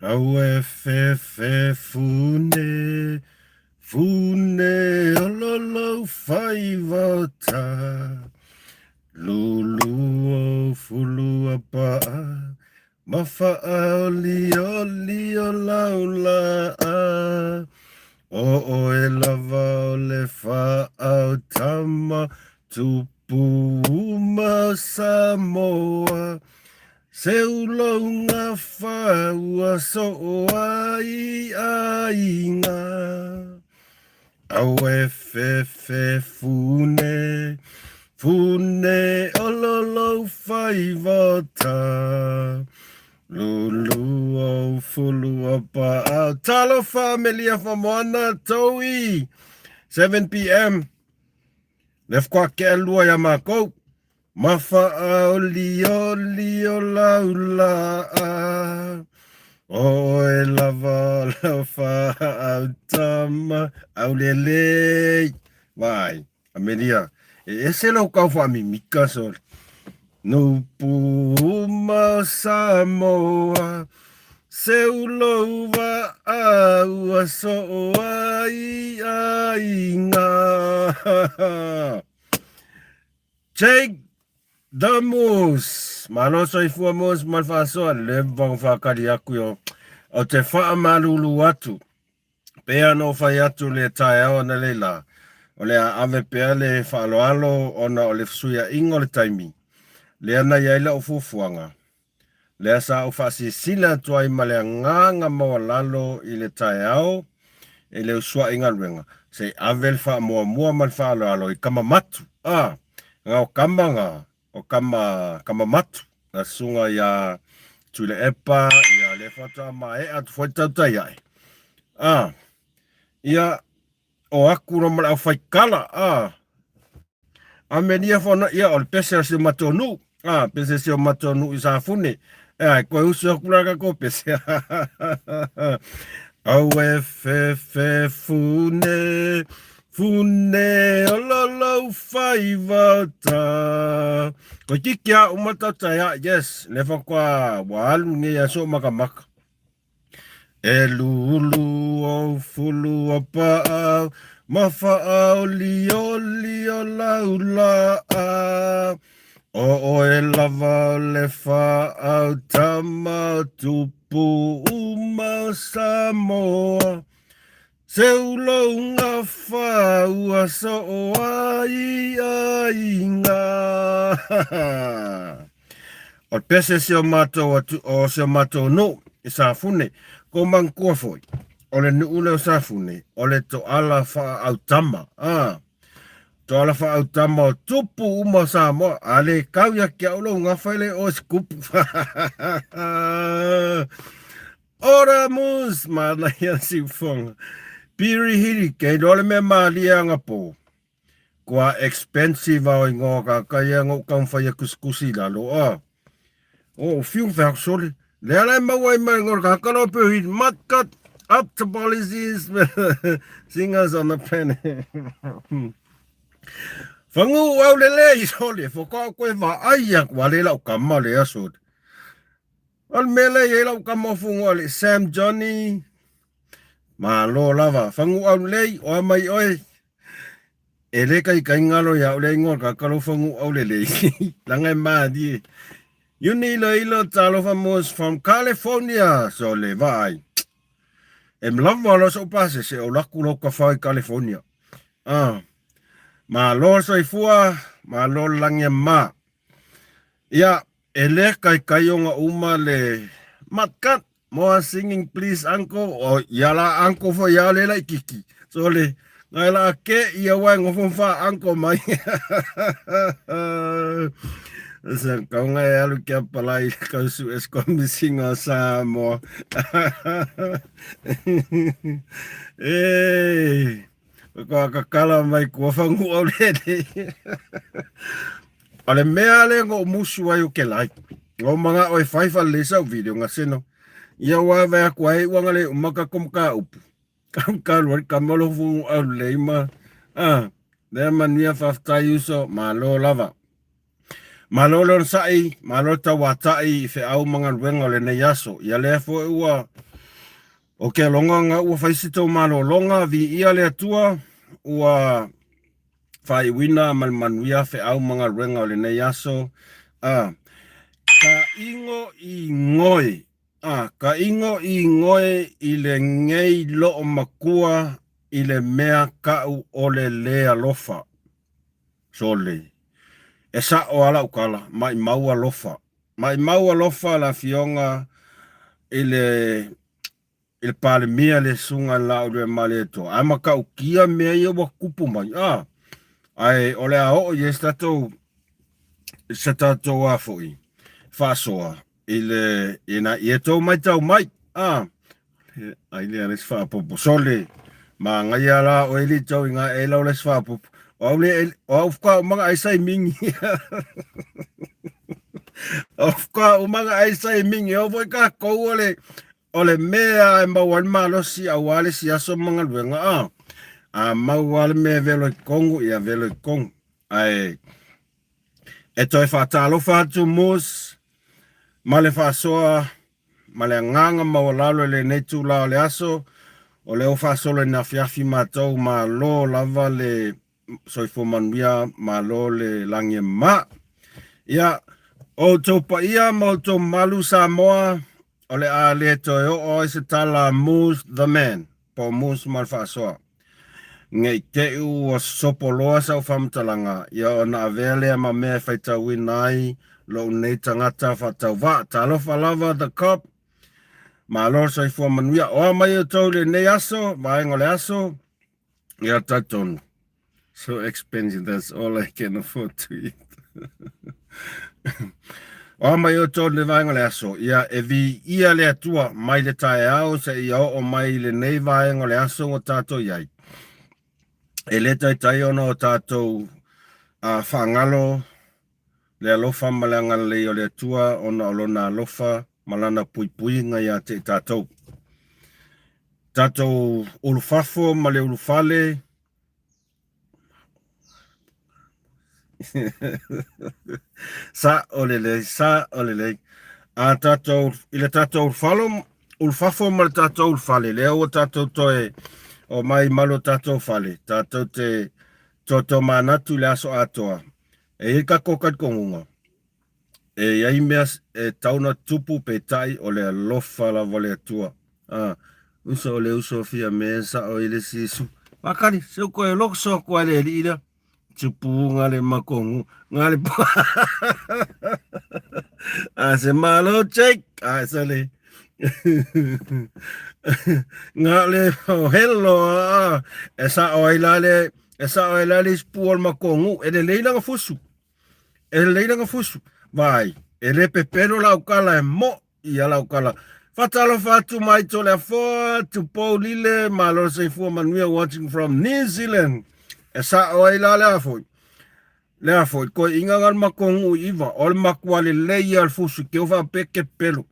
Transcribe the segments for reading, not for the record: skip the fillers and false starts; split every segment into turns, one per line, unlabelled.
Aue fe fe fune, fune o lo lou faiva ta. Lulu o fulu a paa, ma faaolioli o lau laa. O oe lava o le faautama, tupu uma o Samoa. Se ulouga fa ua soo ai aiga. Aue fe fe fune, fune o lo lou faiva ta. Lulu o fulu o paau. Talofa Amelia Famoana, Toui, 7 p.m. Le faatoa lua ia makou. Ma faaolioli o lau laa, O oe lava lau faautama, Aulelei. Vaai, Amelia, e ese lou kau faamimika sole. Nupu uma o Samoa, se ulou vaa ua soo ai aiga. Take the moose. Malo soifua moose ma le faasoa leva ona faatali atu yo. O te faamalulu atu. Pea ona ou fai atu le taeao analeila la. O le a ave pea le faaaloalo ona o le fesuiaiga o le taimi. Lea na i ai lau fuafuaga. Lea sa ou faasilasila atu ai ma le agaga maualalo i le taeao i le usuai galuega, se i ave le faamuamua ma le faaaloalo i kama matu. A, na o kama na, o kama, kama matu, na susuga ia Tuilaepa, ia lea faatoa maea atu foi le tautai ae. A, ia, o aku loa ma le aufaikala, a, Amelia fona ia o le pese o si o matou nuu. A pese si o matou nuu i Safune. E ai koe usu aku la ka pese. Au e fe fe fune, fune o lo lou faiva ta. Koe kiki a uma tautai a, yes, le whakwa wa alu nei a so makamaka. E lulu ou fulu o paau, ma faaolioli o lau laa. O oe lava o le faautama o tupu uma o Samoa. Se ulouga fa ua soo ai aiga. O le pese si o matou atu, o si o matou nuu i Safune, ko manatua foi, o le nuu lea o Safune, o le toala faaautama, a, toala faaautama o tupu uma o Samoa, a le kau ia te au lou gafa e le oe se kupu. Ora mus, manaia siufoga. Piri hiri, kei loa le mea malie anapo. Kua expensive ao ingoa ka ka ia ngou taumafai e kusikusi i lalo a. O fiu fe soli. Le ala e maua ai mai ngor ka ka pe hi mat cut up to policies singers on the planet. Fangu au le le i soli fo ka koe va ai ya wa le lau kama le aso. O le mea lea e i ai lau kama o fugoa le Sam Johnny. Malo lava. Fagu au lelei, o a mai oe. E le kaikai galo ia au le ingoa ka ka lou fagu au lelei. Langa e malie. Uni ilo ilo talofa mos from California. So le vaai. E mlava lo so pasese o laku lo ka i California. Ah. Malo soifua, malo langi ma. Ia, e le kaikai ona uma le Matkat, more singing please uncle. O ia la uncle fo ia le la kiki. So le ngai la ke ia wa ngo fo fa uncle mai. Sa kau ngai alu kia palai kau su es komisinga Samoa. E Ka kakala mai kua whangu au le O le mea le ngo musu ai o ke lai. O manga o e fai fa le sau video nga seno. Ia wa ve aku ai ua ngale umaka kom ka upu. Ka ka lu ka molo fu au le ma. Ah, le manuia faftai uso malo lava. Malo le onosai, malo le tauatai i feau ma galuega o lenei aso. Ia lea foi ua O ke aloga nga ua fai se tou malologa, viia le Atua, ua faaiuina ma le manuia feau ma galuega o lenei aso. A, ka igo i goe, a, ka igo i goe i lenei loo makua i le mea kaʻu ole le alofa. Sole, e sa'o a la'u tala, maimau alofa. Maimau alofa le Afioga i le i le Palemia le Susuga i le Laaulialemalietoa, ae matautia mea ia ua tutupu mai, a, ae o le a oo i ai se tatou se tatou a foi faasoa i le ina ia tou matau mai, a. Ai lea le isi faapopo. Sole, manaia la oe li tau i ngā e lau le isi faapopo. O au le, o au fuka o manga ai sai mingi. O fuka o manga ai sai mingi. O foi ka kou o le, o le mea e mau ai le malosi aua le si aso ma galuega a. A mau a le mea velo i kongu, ia velo i kongu. Ae, e toe faatalofa atu Moose ma le faasoa Ma le agaga maualalo i lenei itula o le aso, o lea ua faasolo ina afiafi matou, malo lava le soifua manuia, malo le lagi e mama. Ia, o outou paia ma outou mamalu Samoa, o le a le toe oo ai se tala a Moose the Man, po o Moose ma le Faasoa. Ne i te i ua sopo loa sau faamatalaga, ia ona avea lea ma mea e faitauina ai lou nei tagata faatauvaa. Talofa lava The Cop, malo le soifua manuia. O a mai outou i lenei aso, vaega o le aso, ia talitonu. So expensive, that's all I can afford to eat. O a mai outou i le vaega o le aso, ia e viia le Atua mai le taeao seia oo mai i lenei vaega o le aso ua tatou i ai. E le taitai ona o tatou faagalo le alofa ma le agalelei o le Atua ona o Lona alofa ma Lana puipuiga ia te i tatou. Tatou ulufafo ma le ulufale, Sa'o lelei, sa'o lelei. A tatou, i le tatou ulufalo, ulufafo ma le tatou ulufale, lea ua tatou toe o mai malu o tatou fale, tatou te totomanatu i le aso atoa. E i ai tatou talitonuga, E i ai mea e tatau ona tupu peitai o le alofa lava o le Atua. A, uso o le uso fia me sao i le si su. Makali, se u koe loko so kua le li ila. Tupu nga le makongu, nga le A se malo check. A se le. Nga le o hello a. E sao ai la le, e sao ai la le ispu o le makongu. E le leila nga fusu. E lelei lana fusu. Vaai, e le pepelo lau tala e mo'i a lau tala. Faatalofa atu mai Toleafoa, Tupou Lile, malo le soifua manuia watching from New Zealand. E sa'o ai la le a foi? Le a foi, toeaiina na le matou nuu i iva, o le matua lelei ia o le fusu, te o faapea ke pepelo.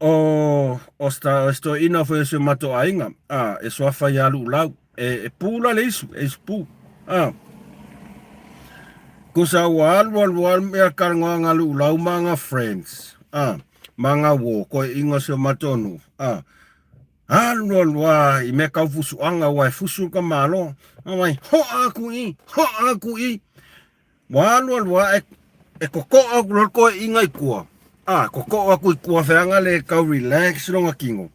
O, o sta, o se toeaina foi o si o matou aiga, a, e suafa ia Luulau. E, e pu la le isu, e isu pu. A. Kusa ua alu alu alu mea kalanoaga Luulau ma aga friends. A. Ma aga uo, toeaiina o si o matou nuu. A. Alu alu a i mea tau fusuaga ua e fusu ka malo. A mai, ho'a aku i, ho'a aku i. Ua alu alu a e, e koko'o aku loa le toeaiina i tua. A, koko'o aku i tua feaga le tau relax lona tino.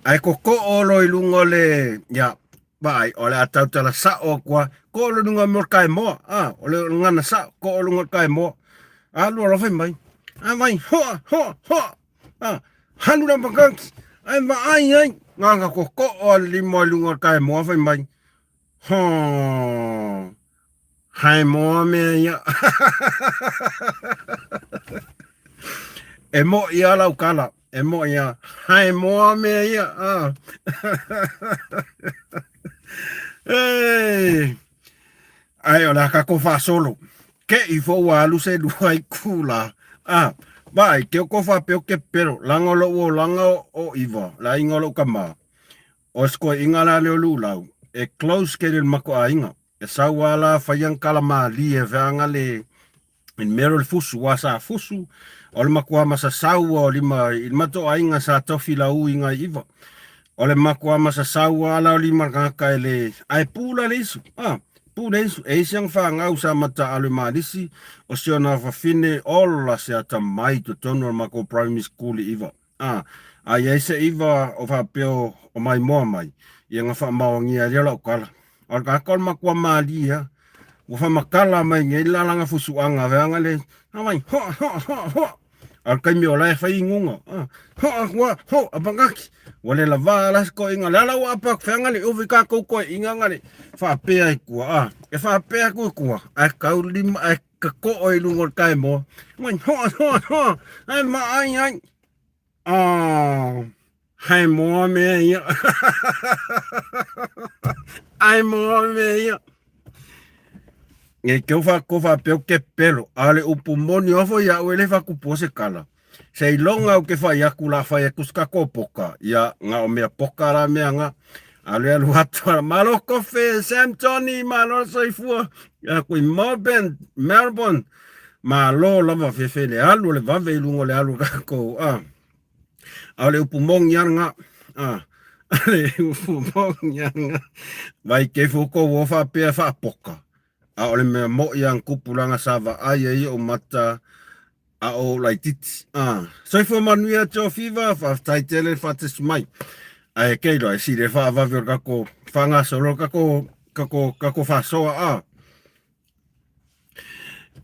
Ae koko'o loa i luga o le, ia, vaai, o le a tautala sa'o atu a, ko'o loa i luga o mea o le kaemoa, a, o le gagana sa'o, ko'o i luga o le kaemoa. Alu alu a fai mai, a vai, ho'a, ho'a, ho'a, a, halu la makaki, ae vaai ai, na ona koko'o a le lima i luga o le kaemoa fai mai, Hō, haemoa mea ia. E mo'i a lau tala, e mo'i a, haemoa mea ia. Ah. Hey. Ae o le a tatou faasolo. Ke i fo ua alu se lua i kula. Ah, vaai, ke o ko faapea o ke pepelo, laga o lou olaga o iva, le aiga o lou tama. O se koeʻiga la lea o Luulau, e close kele le matou aiga. E sau a la fai ana tala malie feaga le i le mea lea o le fusu, aua sa fusu, o le matua masasau o lima i le matou aiga sa tofi lau i ngai iva. O le makuā masasau a ala o lima le e le ae pula le isu a pu le isu e isi ang whangau sa mata alu malisi o si ona whawhine ola se ata mai totonu o mako primary school i iwa a a ia se iwa o whapeo o mai moa mai ia nga whaamawangia lea lau kala o le kaka o le makua malia ua whamakala mai ngei lalanga fusuanga veanga le mai ho ho ho ho a le taimi o la e fai igoga ho ua ho apagaki ua le lavā la se toeaiga le ala ua apa atu feaga le ovi tatou toeaiga ga le faapea i tua a e faapea atu i tua ae tau lima ae tatoo i luga o le taemoa mai ho ho ho ae maai ai a hae moa mea ia ae moa mea ia Nge keu wha faapea o ke pelo, a le upu moni oa foi au e le whakupua se kala. Se i longa au ke whai aku la whai aku ska ko poka. Ia nga o mea poka la mea nga. A le alu atu ala, malo kofe, Sam Johnny, malo soifua. Ia kui Melbourne, Melbourne. Malo lava fefe le alu o le vave i lunga o le alu kako. A, a o le upu mongi ala nga. A, a le upu mongi ala nga. Vai ke foko wo whapea whaapoka. A o le mea mo'i a kupulaga sa vaai ai o mata a o laititi. A, soifua manuia tō fiva, faafetai tele le faatasi mai. Ae kei loa e sili e faavave o le kako faagasolo le kako, kako, kako faasoa a.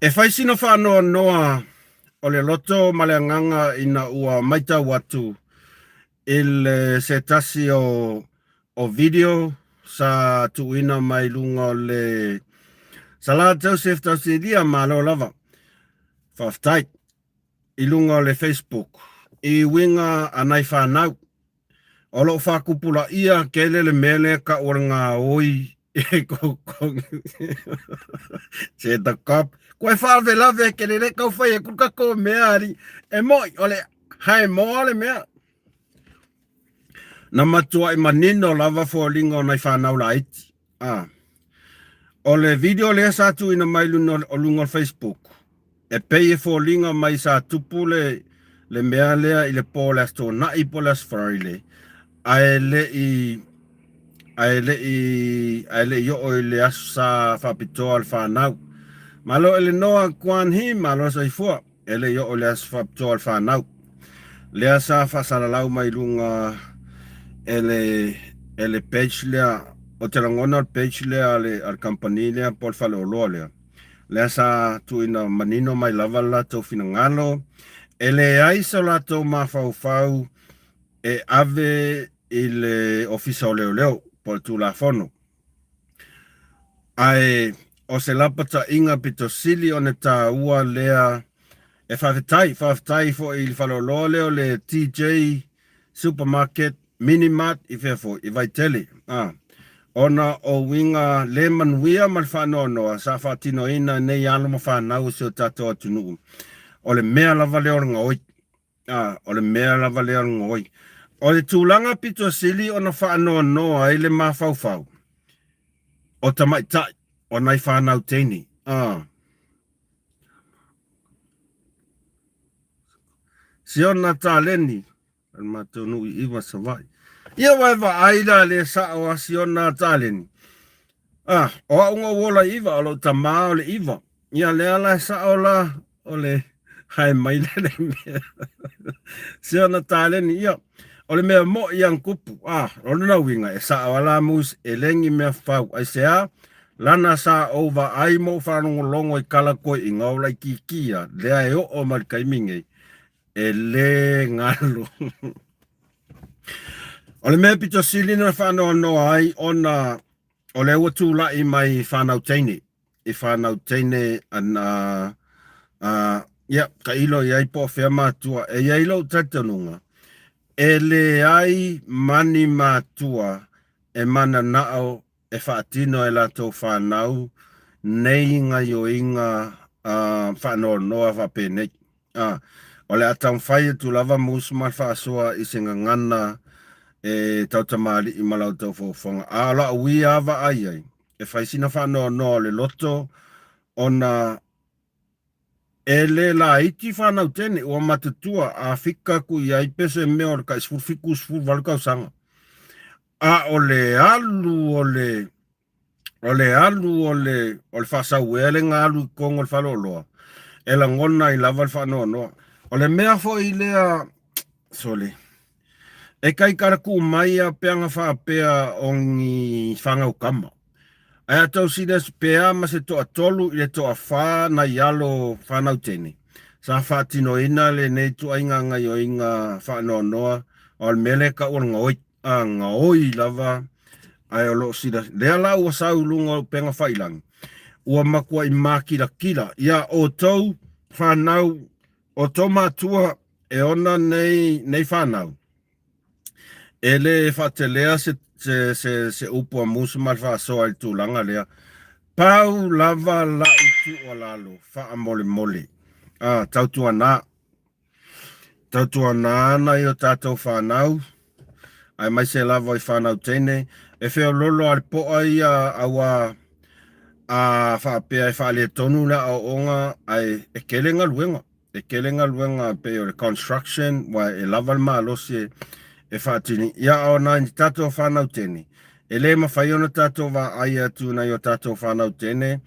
E fai sina faanoanoa o le loto ma le agaga ina ua maitau atu i le se tasi o o video sa tuuina mai luga o le Sala Joseph Tausilia malo lava. Faafetai i luga o le Facebook i uiga a nai whanau. O loo whakupulaia kele le mea lea ka o le ngaoi e Se ta kap. Koe whawelave ke le kau whai e kuka ko mea ari. E moi, o le hae moa le mea. Na matuaʻi manino lava foliga o nai fanau laiti. A. O le video lea sa tuuina mai luna o luga o le Facebook, e pei e foliga mai sa tupu le, le mea lea i le po o le Aso Toonai po o le Aso Faraile, ae le i ae le i ae le i oo i le aso sa faapitoa o le fanau. Malo Elenoa Kuan Hee, malo soifua. E le i oo le aso faapitoa o le fanau. Lea sa faasalalau mai luga e le, e le page lea, o te lagona o le page lea a le, a le company lea po o le faleoloa lea. Lea sa tuuina manino mai lava le latou finagalo, e leai so latou mafaufau e ave i le Ofisa o Leoleo po o le Tulafono. Ae o se lapataiga pito sili ona taua lea e faafetai, faafetai foi i le faleoloa lea o le TJ Supermarket Mini Mart i fea foi, i Vaitele. A, ona o uiga le manuia ma le faanoanoa sa faatinoina e nei alo ma fanau o si o tatou atunuu, o le mea lava lea o le gaoi. A, o le mea lava lea o le gaoi. O le tulaga pito sili ona faanoanoa ai le mafaufau o tamaitai o nai fanau teine. A. Siona taleni a le matou nuu i Iwa Savaii. Ia ua e vaai la le sao a Siona taleni. A, o au na ou ola i Iwa, o lou tamā o le Iwa. Ia lea la e sao la o le hae mai le le mea. Siona taleni, ia, o le mea mo'i ang kupu. A, o lona uiga e sao a la mus e lengi mea fau. Aisea, lana sa ou vaai ma ou faalogologo i kala koiʻiga o laitiiti lea e oo mai le taimi nei, e lē galu. O le mea pito sili na faanoanoa ai ona o lea ua tulaʻi mai i fanau teine, i fanau teine ana a ia taʻilo i ai po o fea matua. E i ai lou talitonuga, e leai ma ni matua e mananao e faatino e latou fanau nei gaioiga faanoanoa faapenei. A, o le a taumafai atu lava musu ma le faasoa i se gagana e tautamalii ma la outou foafoaga. A o lau ia vaai ai, e fai sina faanoanoa o le loto ona e le laiti fanau tene, ua matutua a fika aku i ai pe se mea o le tai 17, 18 tausaga. A o le alu o le o le alu o le o le faasauea le ga alu i totonu o le faleoloa, e lagona ai lava le faanoanoa. O le mea foi lea, sole, e taitala tuu mai a pe ana faapea o ni fanau tama. Ae a tau silasila pe a ma se toatolu i le toafa nai alo fanau teine sa faatinoina lenei ituaiga gaioiga faanoanoa, o le mea lea e tau o le gaoi, a gaoi lava ae o lo o sila lea la ua sau i luga o upega failagi ua matuai makilatila ia outou fanau outou matua e ona nei nei fanau e le faatelea se se se, se upu a musu ma le faasoa i le tulaga lea pau lava lau tuualalo faamolemole a tautuana Tautuana ana i o tatou fanau, aemaise lava i fanau teine, e feololo a le poa ia auā a faapea e faaletonu le aoaoga ae e tele galuega, e tele galuega e pei o le construction ua e lava le malosi e faatini. Ia a o nai tatou fanau teine, e le mafai ona tatou vaai atu i nai o tatou fanau teine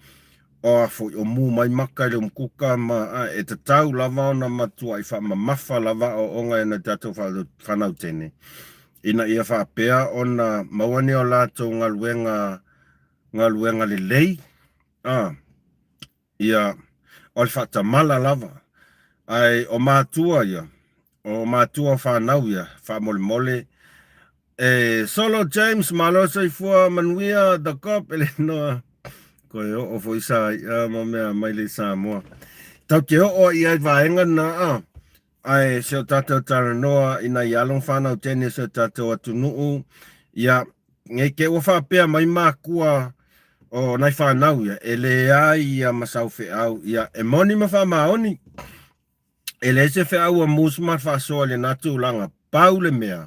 O a foi, o mū mai maka i le umukuka ma a e tatau lava ona matuai faamamafa lava aoaoga e nai tatou fanau teine ina ia faapea ona maua ni o latou galuega galuega lelei a ia o le faatamala lava ae o matua ia O matua o fanau ia, faamolemole. E Solo James, malo soifua manuia, the cop, e le noa. Koe oo foi sa ia ma mea mai le Samoa. Tau te oo ai i vaega na a. Ae se o tātou talanoa i nai alo whanau tene se o tātou atunuu. Ia, ngei ke ua whaapea mai makua o nai whanau ia, e le ai ia masau feau, ia, e moni ma whaamaoni. E leai se feau a Moose ma le faasoa i lena tulaga, pau le mea,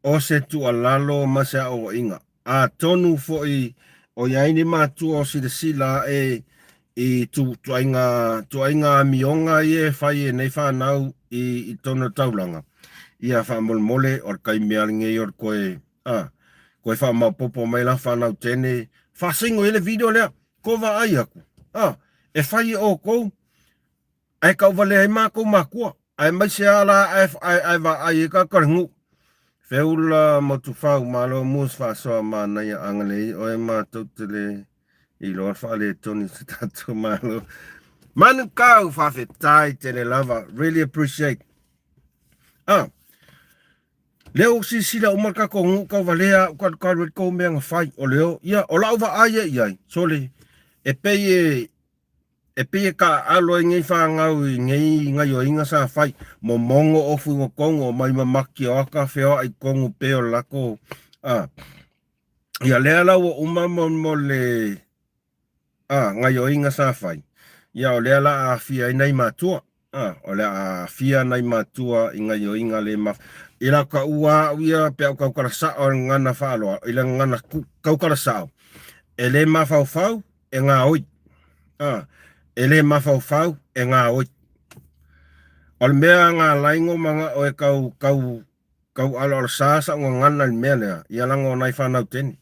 o se tuualalo ma se aoaiga. Atonu foi o i ai ni matua o silasila ae i tuaiga, tuaiga amioga ia e fai e nei fanau i, i totonu o le taulaga. Ia faamolemole, o le taimi lava lenei o le toe, a, toe faamaopoopo mai la fanau teine, faasino i ai le video lea, ko vaai atu, a, e fai e outou, Ae tauvalea ai matou matua, aemaise a la ae, ae, ae vaai ai tagata o le nuu. Feula Motufau, malo Moose faasoa manaia agalelei oe matou te le iloa le faaletonu i se tatou malo. Manukau faafetai tele lava, really appreciate. Ah, lea ua silasila uma le tatou nuu tauvalea au kalukalu ai le tou mea na fai o le o ia o lau vaai e i ai sole e pei e E pei e taaalo ai nei fanau i nei gaioiga sa fai, momono ofu i totonu, omai mamaki o ata feoai i totonu pei o le latou a. Ia lea la ua uma mo, mo le a, gaioiga sa fai, ia o lea la a aafia ai nai matua. A, o le a aafia nai matua i gaioiga le maf... I lau taua au ia pe a ou tautala sao i le gagana faaaloalo, i le gagana tautala sao, e le mafaufau e gaoi. A, e le mafaufau e gaoi. O le mea na ala ai ona manao e tau, tau, tau aloalosā sa'u gagana i le mea lea, ia leaga o nai fanau teine.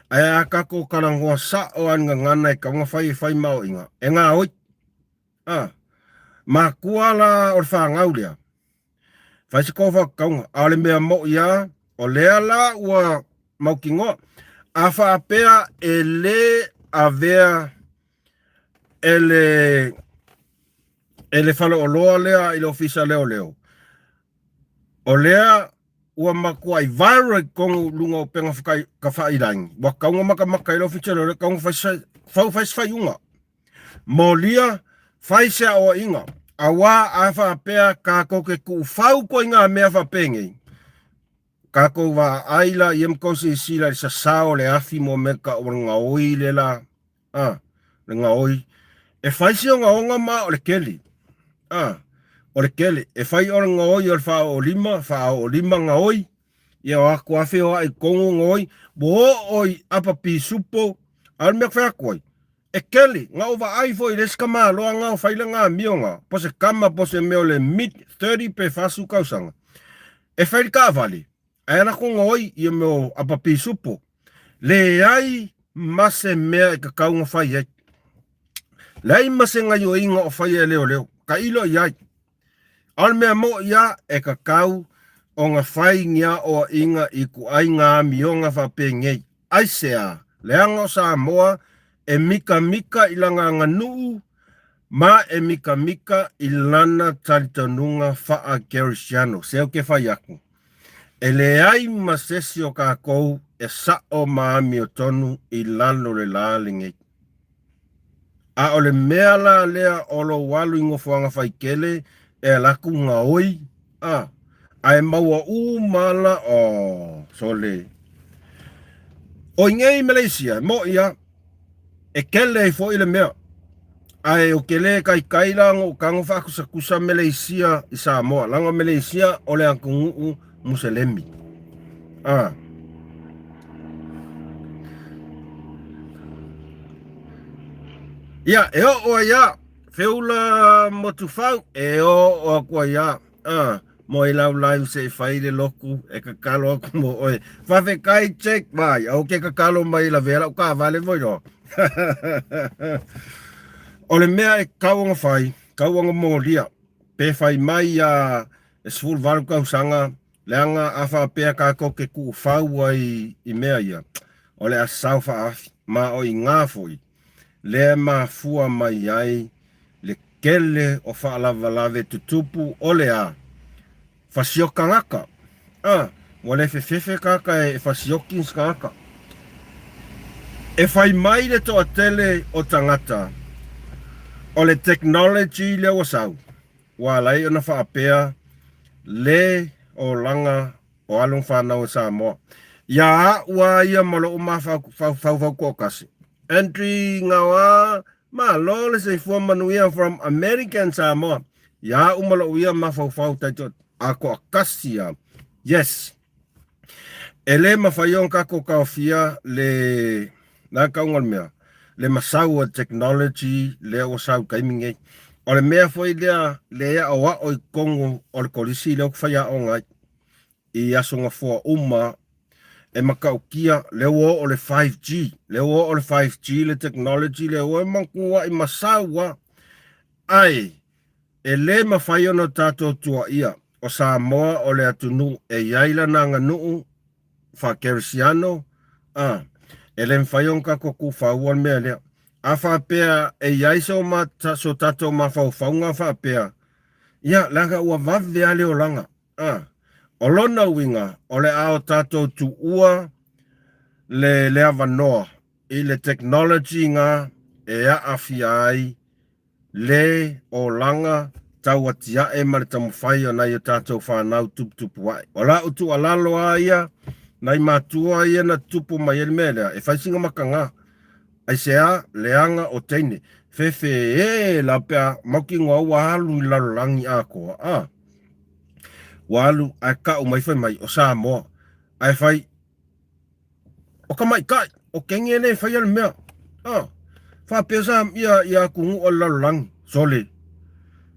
Ae a tatou talanoa sa'o lava i le gagana e tatau ona fai e fai ma aoaiga, e gaoi. A, matua la o le fanau lea, fai se tou faatatauga, a o le mea mo'i lava, o lea la ua mautinoa, a faapea e lē avea e le e le faleoloa lea i le ofisa leoleo, o lea ua matuai viral i totonu i luga o upega tafailagi, ua tatau ona matamata ai le ofisa leoleo, tatau ona fai se fai se faaiuga. Molia, fai se aoaiga, auā a faapea tatou te tuufau ituaiga mea faapenei, tatou vaai laia ma tou silasila i le sasao o le afi mo mea tau o le gaoi le la, a, le gaoi. E fai se ogaoga ma o le keli, a, o le kele. E fai o le gaoi o le faaoolima, faaoolima gaoi, ia o atu lava feoai i totonu gaoi, ua oo i apa pisupo, a o le mea ou te fai atu ai, E kele, na ou vaai foi i le isi tamaloa na o fai le amioga, po se tama po se mea o le mid 30 pe 40 tausaga, e fai le taavale, Ae ala ko gaoi ia mea o apapisupo. Leai ma se mea e tatau ona fai ai. Leai ma se gaioiga o faia e leoleo. Tailo i ai. A o le mea moʻi a e tatau ona fai ni aoaiga i ituaiga amioga faapenei. Aisea? Leaga o Samoa e mikamika i lana aganuu ma e mikamika i lana talitonuga faa-Kerisiano. Se ou te fai atu, e leai ma sesi o kakou e sao ma amiotonu i lalo o le la lenei. A o le mea la lea o lou alu i nofoaga faikele e ala atu gaoi, a, ae maua uma la, oh, sole. O i nei Malaysia, e moʻi a, e kele ai foi le mea. Ae o ke le kaikai la no tago faakusakusa Malaysia i Samoa, laga o Malaysia o le atunuu Muselemi. A. Ia, e oo ai a, Feula Motufau, e oo aku ai a, a, mo i lau live se i fai le loku, e kakalo aku mo oe. Whawhekai check, vai, au ke kakalo mai la vea lau ka vale voi no. O le mea e kau ona fai, kau ona molia, pe fai mai a e 18 tausaga, Leaga a faapea kakou ke kuufau ai i mea ia, o le a sao faaafi, ma o iga foi, lea e mafua mai ai le tele o faalavelave tutupu o le a fasioki tagata. A, ua le fefefe tagata e fasioki se tagata. E fai mai le toatele o tagata, o le technology lea ua sau, Ua ala ai ona faapea le olaga o alo ma fanau a Samoa. Ia a'u a ia ma lo'u mafaufau toatasi. Entry Gaoa, Malo le soifua manuia from American Samoa. Ia a'u ma lo'u ia mafaufau taitoatasi a toatasi a. Yes. E le mafai ona tatou taofia le na tauga o le mea le masau o technology lea ua sau i taimi nei. O le mea foi lea le aoao i totonu o le kolisi lea ou te faiaoga ai i Aso Gafoa uma e matautia lea ua oo le 5G, lea ua oo le 5G le technology lea ua matuai masau lava. Ae e le mafai ona tatou tuuaia O Samoa o le atunuu e i ai lana aganuu faa-Kerisiano, a, e le mafai ona tatou tuufaua le mea lea. A faapea e i ai so, ma, so tatou mafaufauga faapea, ia, leaga ua vave lava le olaga, a. O lona uiga, o le a o tatou tuua le, le avanoa i le technology ga e aafia ai le olaga tau atiae ma le taumafai o nai o tatou fanau tuputupu ae. O la'u tuualalo a ia, nai matua ia na tutupu mai ai le mea lea, e fai sina makaga, aisea leaga o teine, fefe e la pea mautinoa ua alu i le lalolagi atoa, a ua alu ae ka'u mai fai mai o Samoa, ae fai O tamaitai, o kenge le faia le mea. A, faapea sa ia, ia atunuu o le lalolagi, sole.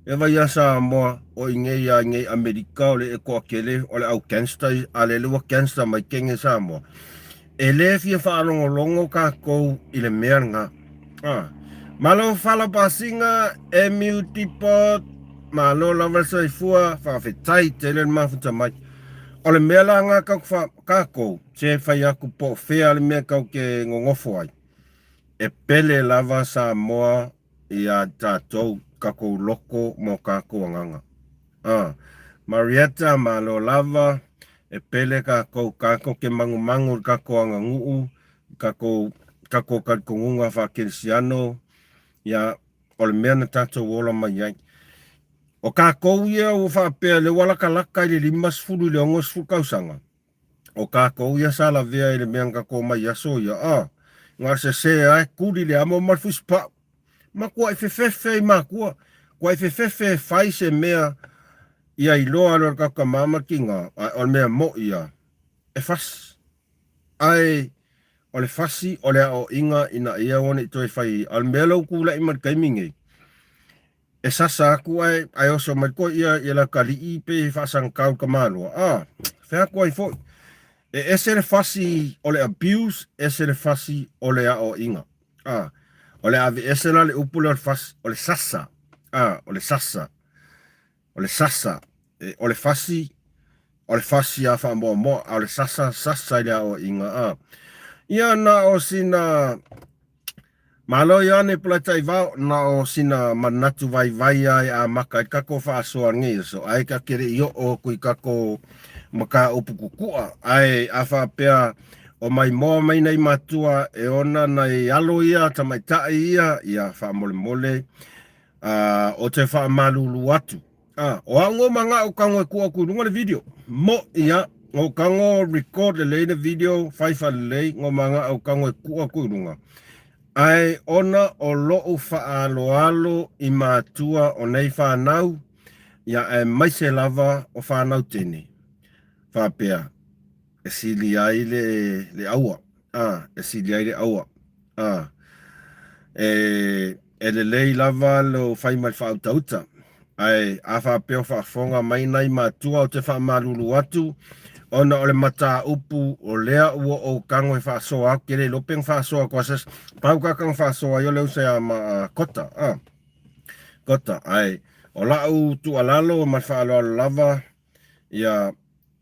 E vai ia Samoa, o inei ia inei Amerika, o le e toatele, o le au gangster, a lele ua gangster mai kenge Samoa. E le fia faalogologo kakou i le mea lena. A, malo fala pasiga, MU Depot, malo lava le soifua, faafetai tele le mafuta mai. O le mea la nga kau fa, kakou, Se fai aku po o fea le mea kau ke gogofo ai. E pele lava Samoa ia tatou kakou loko mo kakou agaga. A Marietta malo lava e pele kakou kakou ke magumagu i kakou aganuu i kakou kakou talitonuga faakerisiano ia o le mea na tatou ola mai ai. O kakou ia ua faapea le ua lakalaka i le 50 i le 60 tausaga. O kakou ia sa lavea i le mea na kakou mai aso ia, a, na sese a e kuli le amo ma le fusipau. Makuaʻi fefefe i makua, kuaʻi fefefe e fai se mea ia iloa loa e le tatou tama ma le tiga, ae o le mea moʻi ia, e fasi. Ae o le fasi o le aoaiga ina ia aua ne i toe fai, a o le mea lea ua tulai mai i le taimi nei, E sasa aku ae ae oso mai koe ia ia lau kalii pe faasagatau i ka maloa. A, fea atu ai foi. E ese le fasi o le abuse, ese le fasi o le aoaiga. A, o le aveese la le upu lea o le fasi, o le sasa. A, o le sasa. O le sasa. E, o le fasi, o le fasi a faamoamoa, a o le sasa, sasa i le aoaiga. A, ia na o sina Malo Ioane Polataivao, na o sina manatu vaivai a e amaka ai kako faasoa nei aso, ae ka ke leʻi oo aku i kako mataupu kukua, ae a faapea o maimoa mai nei matua e ona nai alo ia tamaitai ia, ia faamolemole a o te faamalulu atu. A, o au ngo mangao kago e kua aku i luga le video. Mo ia, ngo kago record lelei le video, fai faalelei, ngo mangao kago e kua aku i luga. Ae ona o loʻu faaaloalo i matua o nei whanau, ia aemaise lava o whanau tene. Faapea, e sili ai le, le aua. A, e sili ai le aua. A, e, e lelei lava lou fai mai faautauta. Ae a faapea o faafofoga mai nai matua ou te faamalulu atu, ona o le mataupu o lea ua ou tago e faasoa atu, ke le iloa pe na faasoa atu asa, pau kaka na faasoa ai o le uso ia ma Kota, a, Kota. Ae o lau tuualalo ma le faaaloalo lava, ia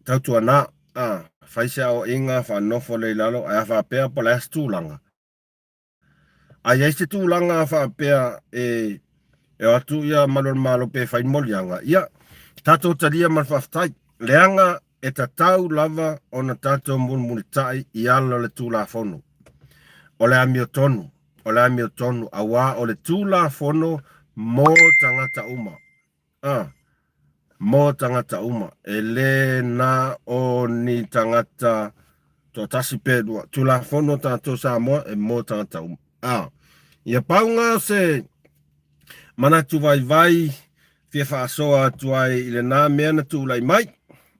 tautuana, a, fai se aoaiga, faanofo lea i lalo, ae a faapea po o le a se tulaga, A i ai se tulaga faapea e e o atu ia Malu o le Malo pe fai ni moliaga, ia, tatou talia ma le faafetai, leaga e tatau lava ona tatou mulimulitai i ala o le Tulafono. O le amiotonu, o le amiotonu, auā o le Tulafono mo tagata uma. A, mo tagata uma, e le na o ni tagata toatasi pe lua. Tulafono tatou Samoa e mo tagata uma. A, ia pauga se manatu vaivai fia faasoa atu ai i lena mea na tulai mai.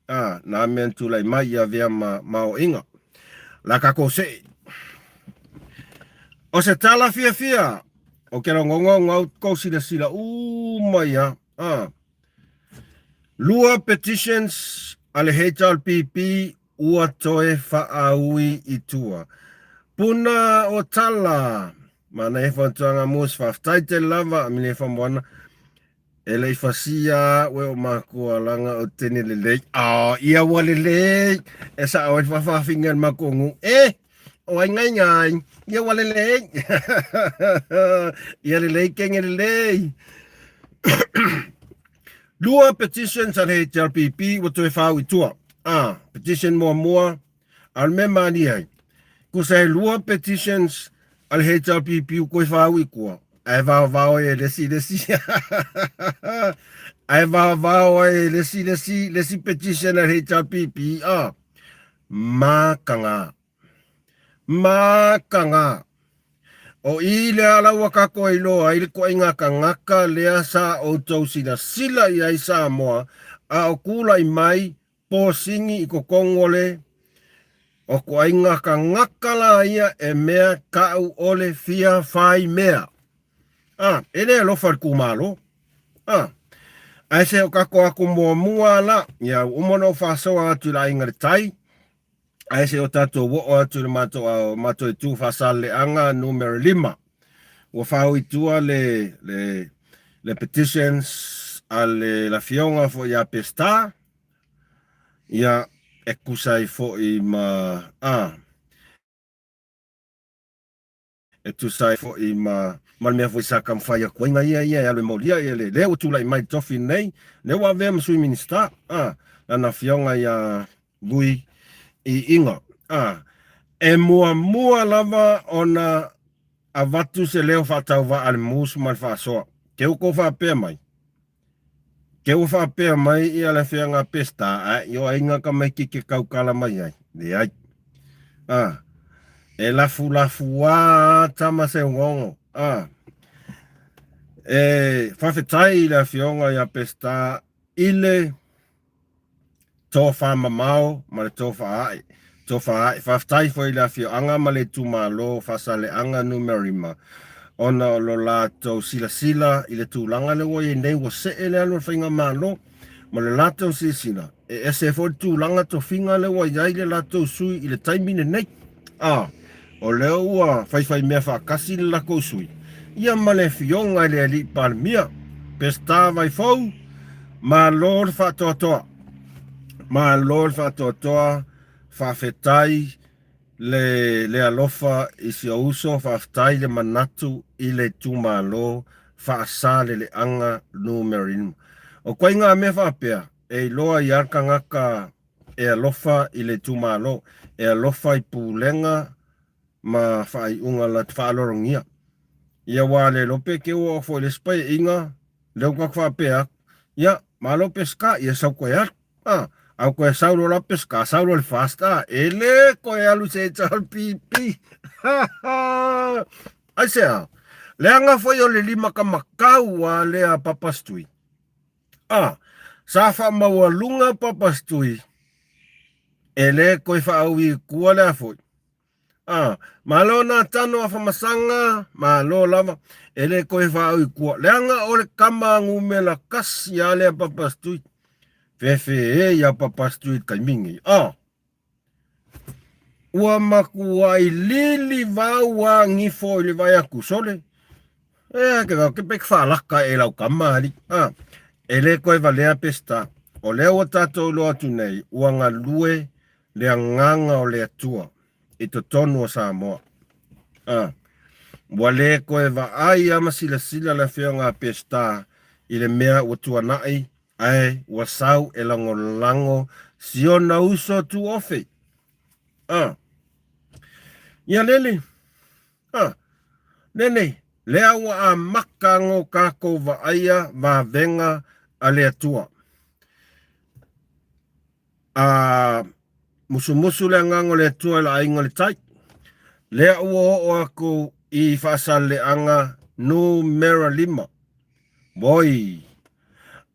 A, na mea na tulai mai ia avea ma maoaiga. La kakou see. O se tala fiafia, o ke logona o ngau kou silasila uma ia. A, lua petitions a le HRPP ua toe faaui i tua. Puna o tala, manaia fautuaga mo se faafetai tele lava a Milia Famoana. E le i fasia au e o makua laga o tene lelei. Oh, ia ua lelei. E sao ai le faafaafina i le matou nuu. E, o ai ngai ngai. Ia ua lelei. Ia lelei kenge lelei. Lua petitions a le HLPP ua toe fau i tua. Ah, petition muamua, A o le mea malie ai, kusa e lua petitions a le HRPP koe whāu i kua, ae vaovao ai e lesi lesi ae vaovao ai e lesi lesi lesi petition a le HRPP a makanga makanga o i lea ala ua kako e iloa ai le koaiga kangaka lea sa outou silasila i ai Samoa a o kulaʻi mai Posini i totonu o le o koaiga kangaka la ia e mea kaʻu ʻole fia fai mea. A, e le alofa i le kumalo. A, ae se o kako aku muamua la, ia ua uma ona ou faasoa atu i le aiga le tai, ae se o tatou oo atu i le matou ao, matou itu Faasaleleaga numera lima. Ua fao i tua le, le, le petitions a le Afioga foi ia Peseta, Ia, e tusa ai foi ma, a, e tusa ai foi ma, ma le mea foi sa taumafai atu ai na ia ia e alu e molia ia le, lea ua tulai mai i le tofi lenei, lea ua avea ma Sui Minisita, a, lana afioga ia Vui Iiga, a, e muamua lava ona avatu se leo faatauvaa a le mus ma le faasoa. Ke ua kou faapea mai, Ke ua faapea mai ia le afioga a Peseta, ae i o aiga tamaiti ke taukala mai ai? Leai. A, e lafulafuā tama seugogo. A, e faafetai i le afioga ia Peseta i le Tofamamao ma le tofa ae. Tofa ae. Faafetai foi i le afioaga ma le itumalo o Faasaleleaga Numera 5 ona o lo latou silasila i le tulaga lea ua i ai nei ua see le alu o le faigamalo ma le latou silasila. e ese foi le tulaga tofiga lea ua i ai le latou sui i le taimi lenei. A, o lea ua faifaimea faatasi le latou sui, ia ma le afioga i le Alii Palemia, Peseta Vaifou, malo le faatoatoa. Malo le faatoatoa, faafetai le le alofa i si ou uso, faafetai le manatu i le itumalo Faasaleleaga Numera 5. O koiga mea faapea, e iloa ai lava le tagata e alofa i le itumalo, e alofa i pulega ma faaiuga latou faaaloalogia. Ia aua le iloa pe te ua oo foi i le isi paeaiga, lea ua tatou faapea atu, ia malo Peseta, ia sau toe alu. A, a ua toe sau loa la Peseta, sau loa le FAST, a, e le toe alu i se HRPP. Aisea? Leaga foi o le limatamatau a lea a Papa Stui. A, sa faamaualuga Papa Stui, e le toe faaui i tua lea foi. A, malo Natano Afamasaga, malo lava, e le toe faaui i tua. Leaga o le tama numera kasi a lea Papa Stui. Fefe e ia Papa Stui i le taimi nei. A, Ua matuai lili vau a gifo i le vaai atu, sole, e ke ke pe faalaka e lau tama alii. A, e le toe valea Peseta. O lea ua tatou iloa atu nei, ua galue le agaga o le Atua i totonu o Samoa. A, ua le toe vaai a ma silasila le afioga a Peseta i le mea ua tuanai Ae ua sau e lagolago si ona uso tuofe. A. Ia lele. A. Lele, lea ua amata no tatou vaaia vavega a le Atua. A musumusu le agaga o le Atua i le aiga o le tai. Lea ua oo aku i Faasaleleaga numera 5. Moi.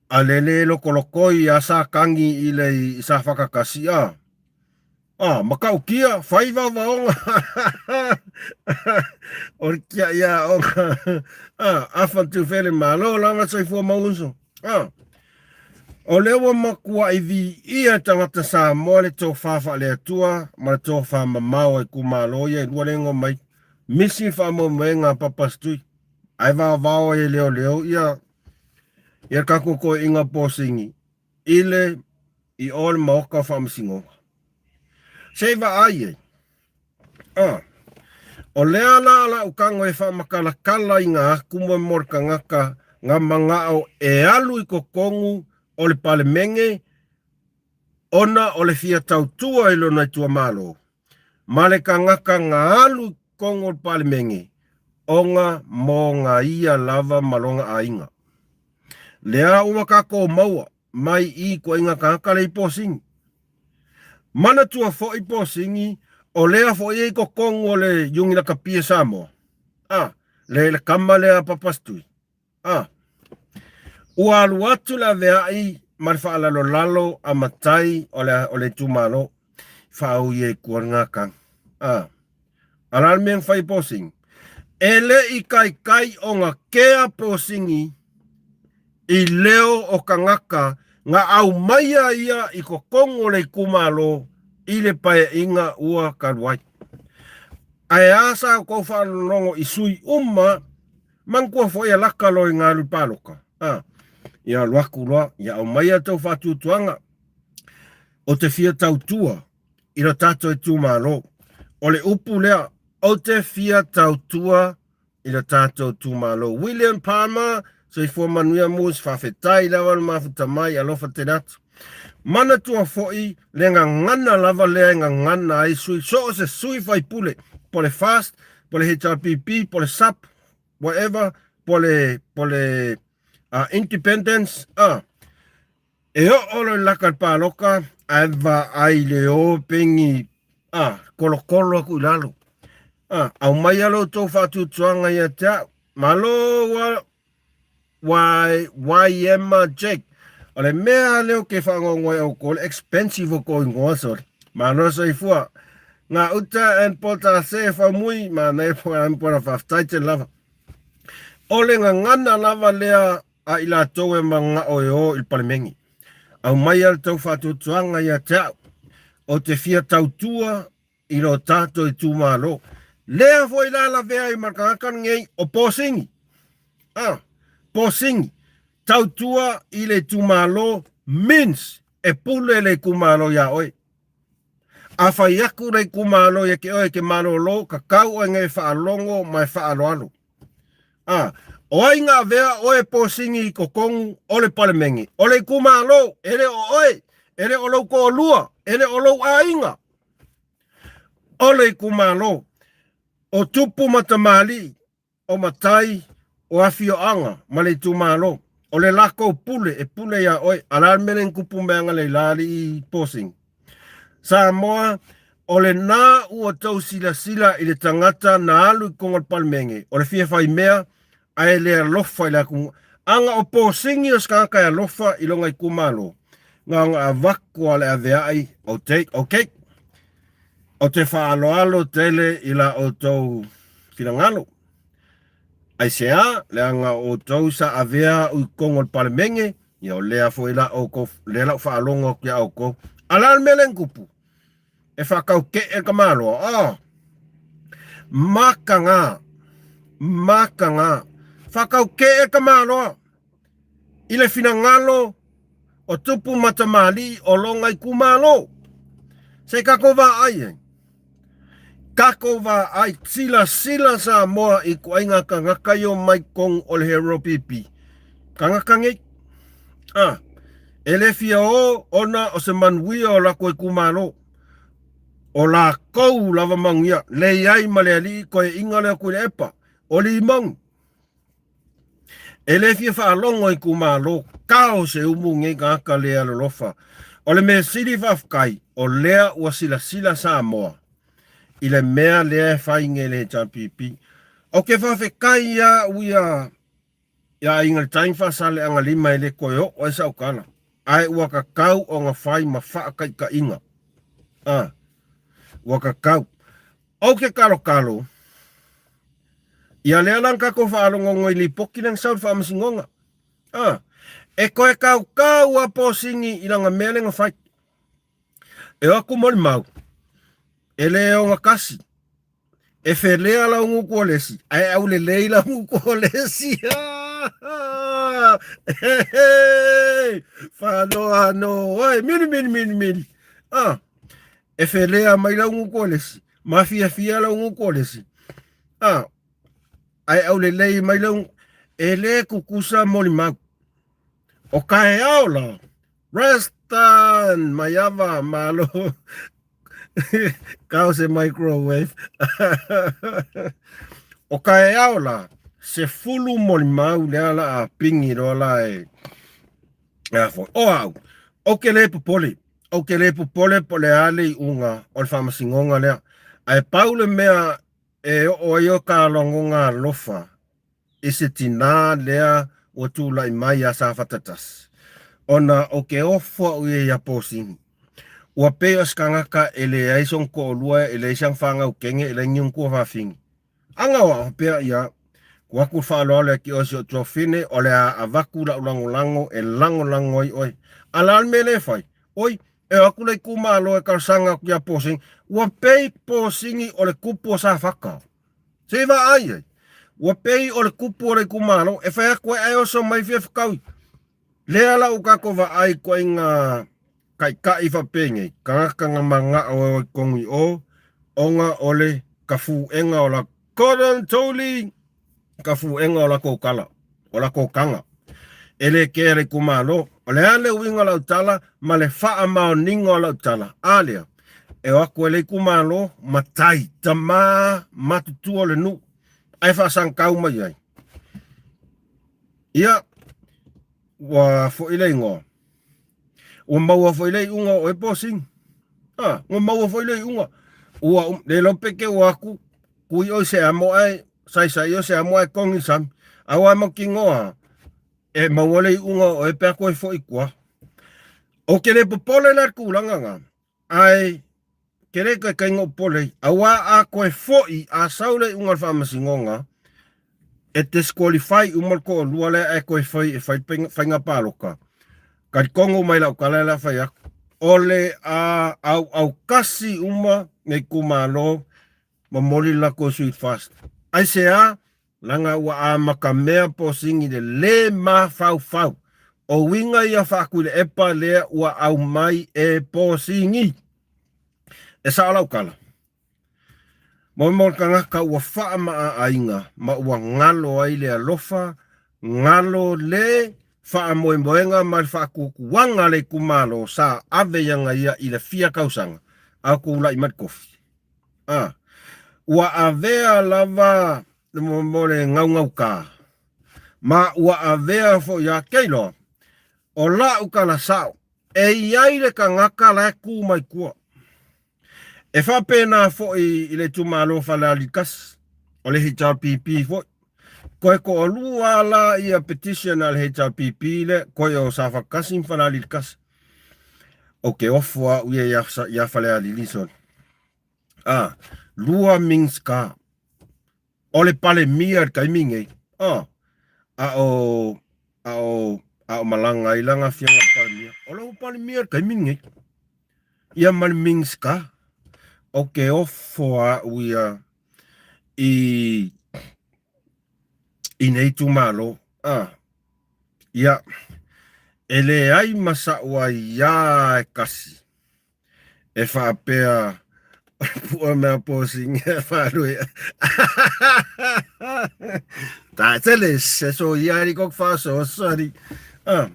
A lele lokolokoi a sa kagi i le i sa whakakasi a. A, matautia, whai vaovaoga. O le kia ia oga. A, afa tufele malo lava soifua mau uso. A, o lea ua matuai viia e tagata Samoa le tofa faale-Atua ma le tofa mamao a itumalo ia e lua le igoa mai. Misi faamoemoega a Papa Stui. Ae vaovao ai e leoleo ia ia le tatou toeaiga posini i le i o le maota o faamasinoga. Se i vaai ai. Ah, o lea la la ukago e faamakalatalaina atu mo mo le tagata na manao e alu i totonu o le Palemene ona o le fia tautua i lona itumalo. Ma le tagata na alu i totonu o le Palemene, ona mo na ia lava ma lona aiga. Lea ua tatou maua mai i ituaiga tagata lea i posini. Manatua foi posini o lea foi e i totonu o le Iuni Lakapi a Samoa. A, le le kama lea a Papastui. A. Ua alu atu le aveai ma le faalalolalo a matai o le, o le itumalo. Faaui ai kua le gakang. A. A la le mea na fai e Posini? E le i kaikai ona kea Posini i leo o tagata na aumaia ia i totonu o le itumalo i le paeaiga ua talu ai. Ae a sa outou faalogologo i sui uma Manatua foi a laka loa i galu paloka. A, ia alu atu loa, ia aumaia tou faatuatuaga o te fia tautua i lo tatou itumalo. O le upu lea, ou te fia tautua i lo tatou itumalo. William Palmer, soifua manuia Moose, faafetai lava le mafuta mai, alofa tele atu. Manatua foi le gagana lava lea e gagana ai sui, so o se sui faipule, po le FAST, po le HRPP, po le SUP, whatever, po le, po le uh, Independence, uh, e oo loa i laka le paloka, ae vaai le o pengi, ah, kolokolo aku i lalo. Ah, aumaia lo outou faatuatuaga ia te au. Malo ua YM Jake. O le mea lea ou te faanoanoa ai outou, le expensive o tou igoa sole. Malo soifua. Ngā uta and pota se faumui, manaia po am pona faafetai tele lava. O le gagana lava lea a i latou e manao e o i le Palemene. Aumaia le tou faatuatuaga ia te au, ou te fia tautua i lo tatou itumalo. Lea foi la lavea ai ma le tagata lenei o Posini. Ah, Posini, tautua i le itumalo means e pule le itumalo iā oe. A fai aku le itumalo ia te oe e te malolo, tatau oe nei e faalogo ma e faaaloalo. A, o ai na avea oe posini i totonu o le Palemene? O le itumalo, e le o oe, e le o lou toalua, e le o lou aiga. O le itumalo, o tupu ma tamalii, o matai, o afioaga ma le itumalo. O le lakou pule e pule iā oe. A o le a le mea lea na tupu mai analeila alii posini? Samoa, o lena ua tou silasila i le tagata na alu i totonu o le Palemene, o le fia fai mea ae le alofa i le atunuu. Ana o posini o se tagata e alofa i lona itumalo, na ona avatu lava o le aveai, ok, ou te faaaloalo tele i la outou finagalo. Aisea? Leaga o outou sa avea au i totonu o le Palemene, Ia o lea foi la oukou, lea la ou faalogo atu iā oukou. A o le a le mea lea na tupu? E faataute'e le tamaloa, oh! Mataga, mataga. Faataute'e le tamaloa i le finagalo o tupu ma tamalii o lona itumalo. Se i tatou vaai ai. Tatou vaai, silasila Samoa i ituaiga tagata ia omai totonu o le Hero PP. Tagata nei. A, e le fia o ona o se manuia o latou itumalo. O lakou lava manuia, leai ma le alii toeaiina lea o Tuilaepa, o Limoni. E le fia faalogo itumalo, kao se umu nei tagata le alolofa. O le mea sili faafetai, o lea ua silasila Samoa i le mea lea e fai nei le HRPP. Ou te faafetai ia au ia ia Aiga i le Tai ma Faasaleleaga 5 e le toe oo ai sau tala, ae ua tatau ona fai ma faataitaiga. A, ua tatau. Ou te talotalo, ia lea la na tatou faalogogo i lipoti lea na sau i le faamasinoga. A, e toe tautau a Posini i lana mea lea na fai. E o atu molimau, e le ogatasi, e felea lau gutu o le isi, ae aulelei lau gutu o le isi. Fanoa no ai, mili mili mili mili. A, e felea mai lau gutu o le isi, mafiafia lau gutu o le isi. A, ae aulelei mai lau, e le tutusa molimau. O taeao la, Reston, Maiava, malo. Kau se microwave. O taeao la, 10 molimau lea la a pingi loa la e a foi. O au, ou te le popole, ou te le popole po o le a le iuga o le faamasinoga lea. Ae pau le mea e oo ai o ta lagona alofa i se tinā lea ua tulai mai iā Safata 1, ona ou te ofo au ia iā Posini. Ua pei o se tagata e leai sona toalua, e leai sana fanau kene, e leai ni ona tuafafine. Ana o au faapea ia, tuu atu le faaaloalo ia te oe si ou tuafafine, o le a avatu lau lagolago e lagolago ai oe. A o le a le mea lea e fai? Oi, e o atu le itumalo e talosaga atu iā Posini, ua pei Posini o le tupu o Safata. Se i vaai ai. Ua pei o le tupu o le itumalo e fai atu ai ae oso mai fia fetaui. Lea la ua tatou vaai ituaiga taitai faapenei, tagata na manao e o i totonu i o, ona o le tafuega o la Gordon Tolley, tafuega o latou tala, o latou taga. E le kea le itumalo. O le a le uiga o lau tala ma le faamaoniga o lau tala? A lea, e o atu e le itumalo, matai, tama matutua o le nuu, ae faasagitau mai ai. Ia, ua foi le igoa. Ua maua foi le iuga o oe Posini. A, ua maua foi le iuga. Ua le iloa pe te o atu, kui oi se amo ae saisai oi se amo ae kogi sami. Aua mautinoa e maua le iuga o oe pe a toe foi i tua. Ou te le popole la i le tulaga na, ae ke le toe taiga o popole ai. Aua a toe foi, a sau le iuga o le faamasinoga, e disqualify uma le toalua lea ae toe fai e fai faiga palota. Talitonu mai lau tala le a fai atu, o le a auaukasi uma nei itumalo momoli le latou sui FAST. Aisea? Leaga ua amatamea posini le le mafaufau. O uiga ia faa-Tuilaepa lea ua aumai e posini. E sao lau tala? Mo le tagata ua faamaaaina ma ua galo ai le alofa, galo le faamoemoega ma le faatuatuaga a le itumalo sa ave i ana ia i le fia tausaga a o tulai mai le tofi. A ua avea lava mo le gaugauta ma ua avea foi ia keiloa o la'u tala sa'o e i ai le tagata la e tu mai tua. E faapena foi i le itumalo o Falealili 1, o le HRPP foi. Toe toalua la ia petition a le HRPP lea, toe o Safata 1 ma Falealili 1. Ou te ofo au ia ia Falealili sole. A, lua Minsta. O le Palemia i le taimi nei, a, a o, a o, a o malaga ai lana afioga i le Palemia. O lou Palemia i le taimi nei. Ia ma le Minista. Ou te ofo au ia i, i nei itumalo. A, ia, e leai ma sa'u aiā e kasi e faapea pua mea posinga faalue ta tele se so ia ri kok fa so sorry ah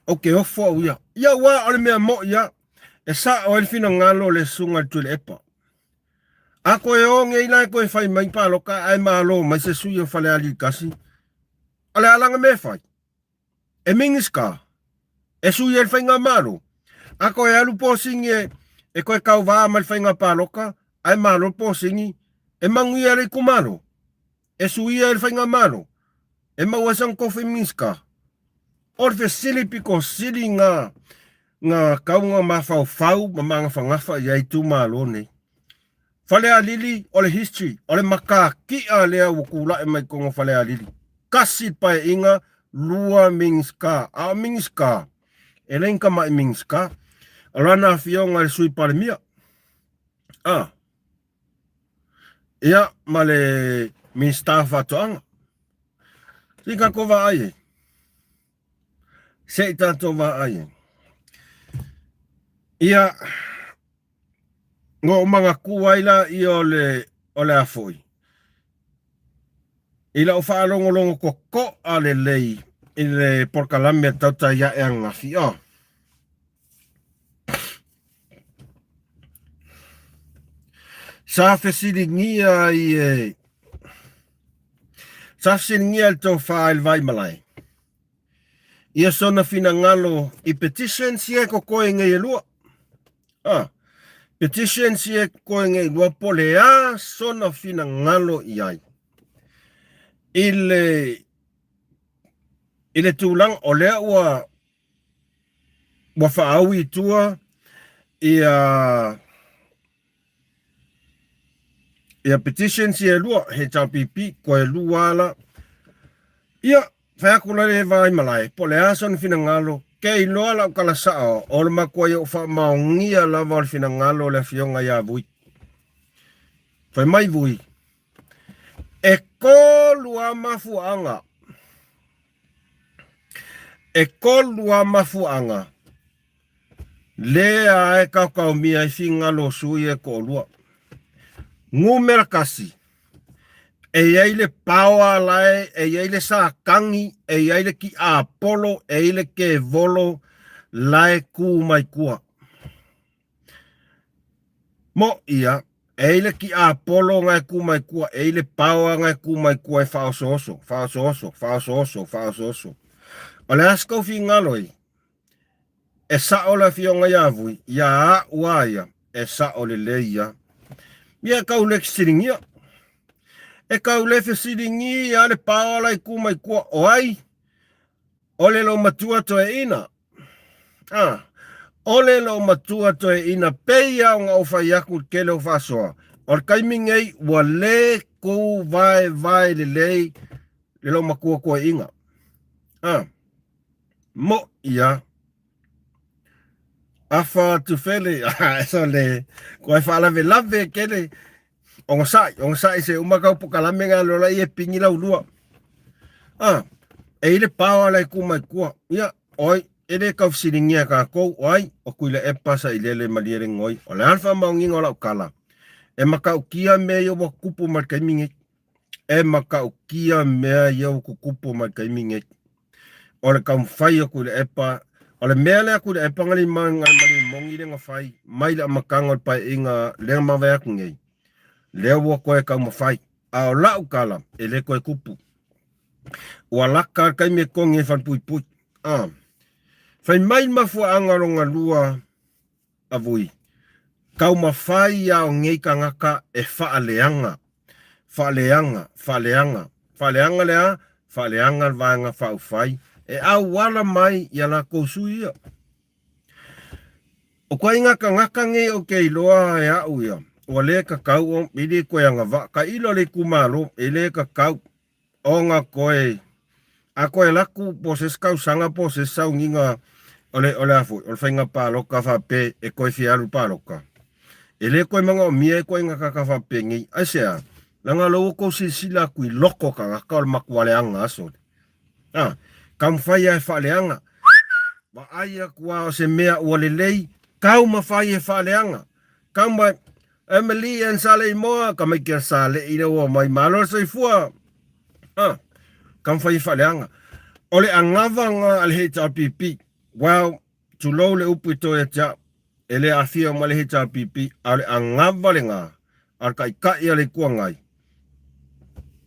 o ke ofo au ia ia ua o le mea mo ia e sa o le finagalo le sunga tu le epa a koe o ngei lai koe fai mai paloka ai malo mai se sui o fale ali kasi o le alanga me fai E Minista, e sui ai le faigamalo. A koe alu posini e, e koe kauvā ma le faiga paloka, ae malo le posini, e manuia le itumalo. E suia ai le faigamalo. E maua ai sana tofi Minista. O le fesili pito sili na, na tau na mafaufau ma magafagafa i ai itumalo nei. Falealili o le history, o le makakiʻa lea ua tulaʻi mai totonu o Falealili. Kasi le paeaiga, lua Minista. A o Minista, e le ni tamaʻi Minista. O lana afioga i le Sui Palemia. A. Ia, ma le Minista o Faatoaga. Se i tatou vaai ai. Se i tatou vaai ai. Ia, Na ou manatua ai laia o le, o le a foi, i lau faalogologo totoa lelei i le polokalame a Tautai Ae ananafi, oh. Sa fesiligia ai e, sa fesiligia e le tofa i le Vaimalae, ia sona finagalo i petitions ia e kokoe nei e lua. Ah, petitions ia e kokoe nei lua po le a sona finagalo i ai. I le, i le tulaga, o lea ua, ua faaui i tua ia Ia petitions ia e lua, HRPP, koe lua ala. Ia, fai atu la le Vaimalae, po o le a sona finagalo, ke iloa lau tala sao, o le matua i ou faamaonia lava o le finagalo o le afioga ia Vui. Fai mai Vui, e kolua mafuaaga, e kolua mafuaaga Lea e kaokaomia ai fingalo o sui e toalua. Numera kasi, e i ai le paoa lae, e i ai le satani, e i ai le tiapolo, e i ai le kevolo lae tu mai tua. Mo ia, e i ai le tiapolo na e tu mai tua, e i ai le paoa na e tu mai tua e faaosooso, faaosooso, faaosooso, faaosooso. O le a se tou fingalo ai? E sa'o le afioga iā Vui, iā a'u a ia, e sa'o lelei ia. Ia e kau le fesiligia. E kau le fesiligia le pao ala i ku mai kua o ai? O le lo matua toeaina. Ah, o le lo matua toeaina pei a ona ou fai atu i le tele o faasoa. O le taimi nei ua le ku vaevae lelei le lo matua toeaina. Ah. Moʻi a. Afa Tufele, so le koe faalavelave kele ogosaʻi, ogosaʻi se uma kau pokalame ga lola ia pingi lau lua. Ah, e ile pao ala e ku mai kua. Ia, oi, e le kau fesiligia kākou, o ai, o Tuilaepa sailele malie le goi. O le a le faamaoniga o lau kala? E matautia mea ia ua tutupu mai le taimi nei. E matautia mea ia ua tutupu mai le taimi nei. O le taumafai o Tuilaepa, o le mea lea Tuilaepa na limoni lea na fai mai le amataga o le paeaiga lea na mavae atu nei, lea ua toe taumafai. A o lau tala, e le toe tupu. Ua lata le taimi e togi ai falepuipui. A. Fai mai le mafuaaga o lona lua a Vui, taumafai ia o nei tagata e faaleaga, faaleaga, faaleaga, faaleaga le a? Faaleaga le Vaega Faaupufai e auala mai i a latou sui ia. O ituaiga tagata nei ou te iloa e au ia, ua le tatau o, e le toe agavaa, tailo le itumalo, e le tatau ona toe, a toe alu atu po o se isi tausaga po o se isi sauniga o le, o le a foi, o le faiga palota faapea e toe fia alu i le palota, e le toe manaomia ituaiga tagata faapenei. Aisea? Leaga o lea ua outou silasila atu i loko o tagata o le matua leaga aso lea. A, taumafai lava e faaleaga. Vaai atu lava o se mea ua lelei, taumafai e faaleaga. Taumafai, Emily and Saleimoa, tamaiti a Sale'i lea ua omai, malo le soifua. A, taumafai e faaleaga. O le anava lena a le HRPP. Well, tulou le upu i toe ia te au, e le aafia uma le HRPP, a o le anava lena a le Taitai o le Itu Agai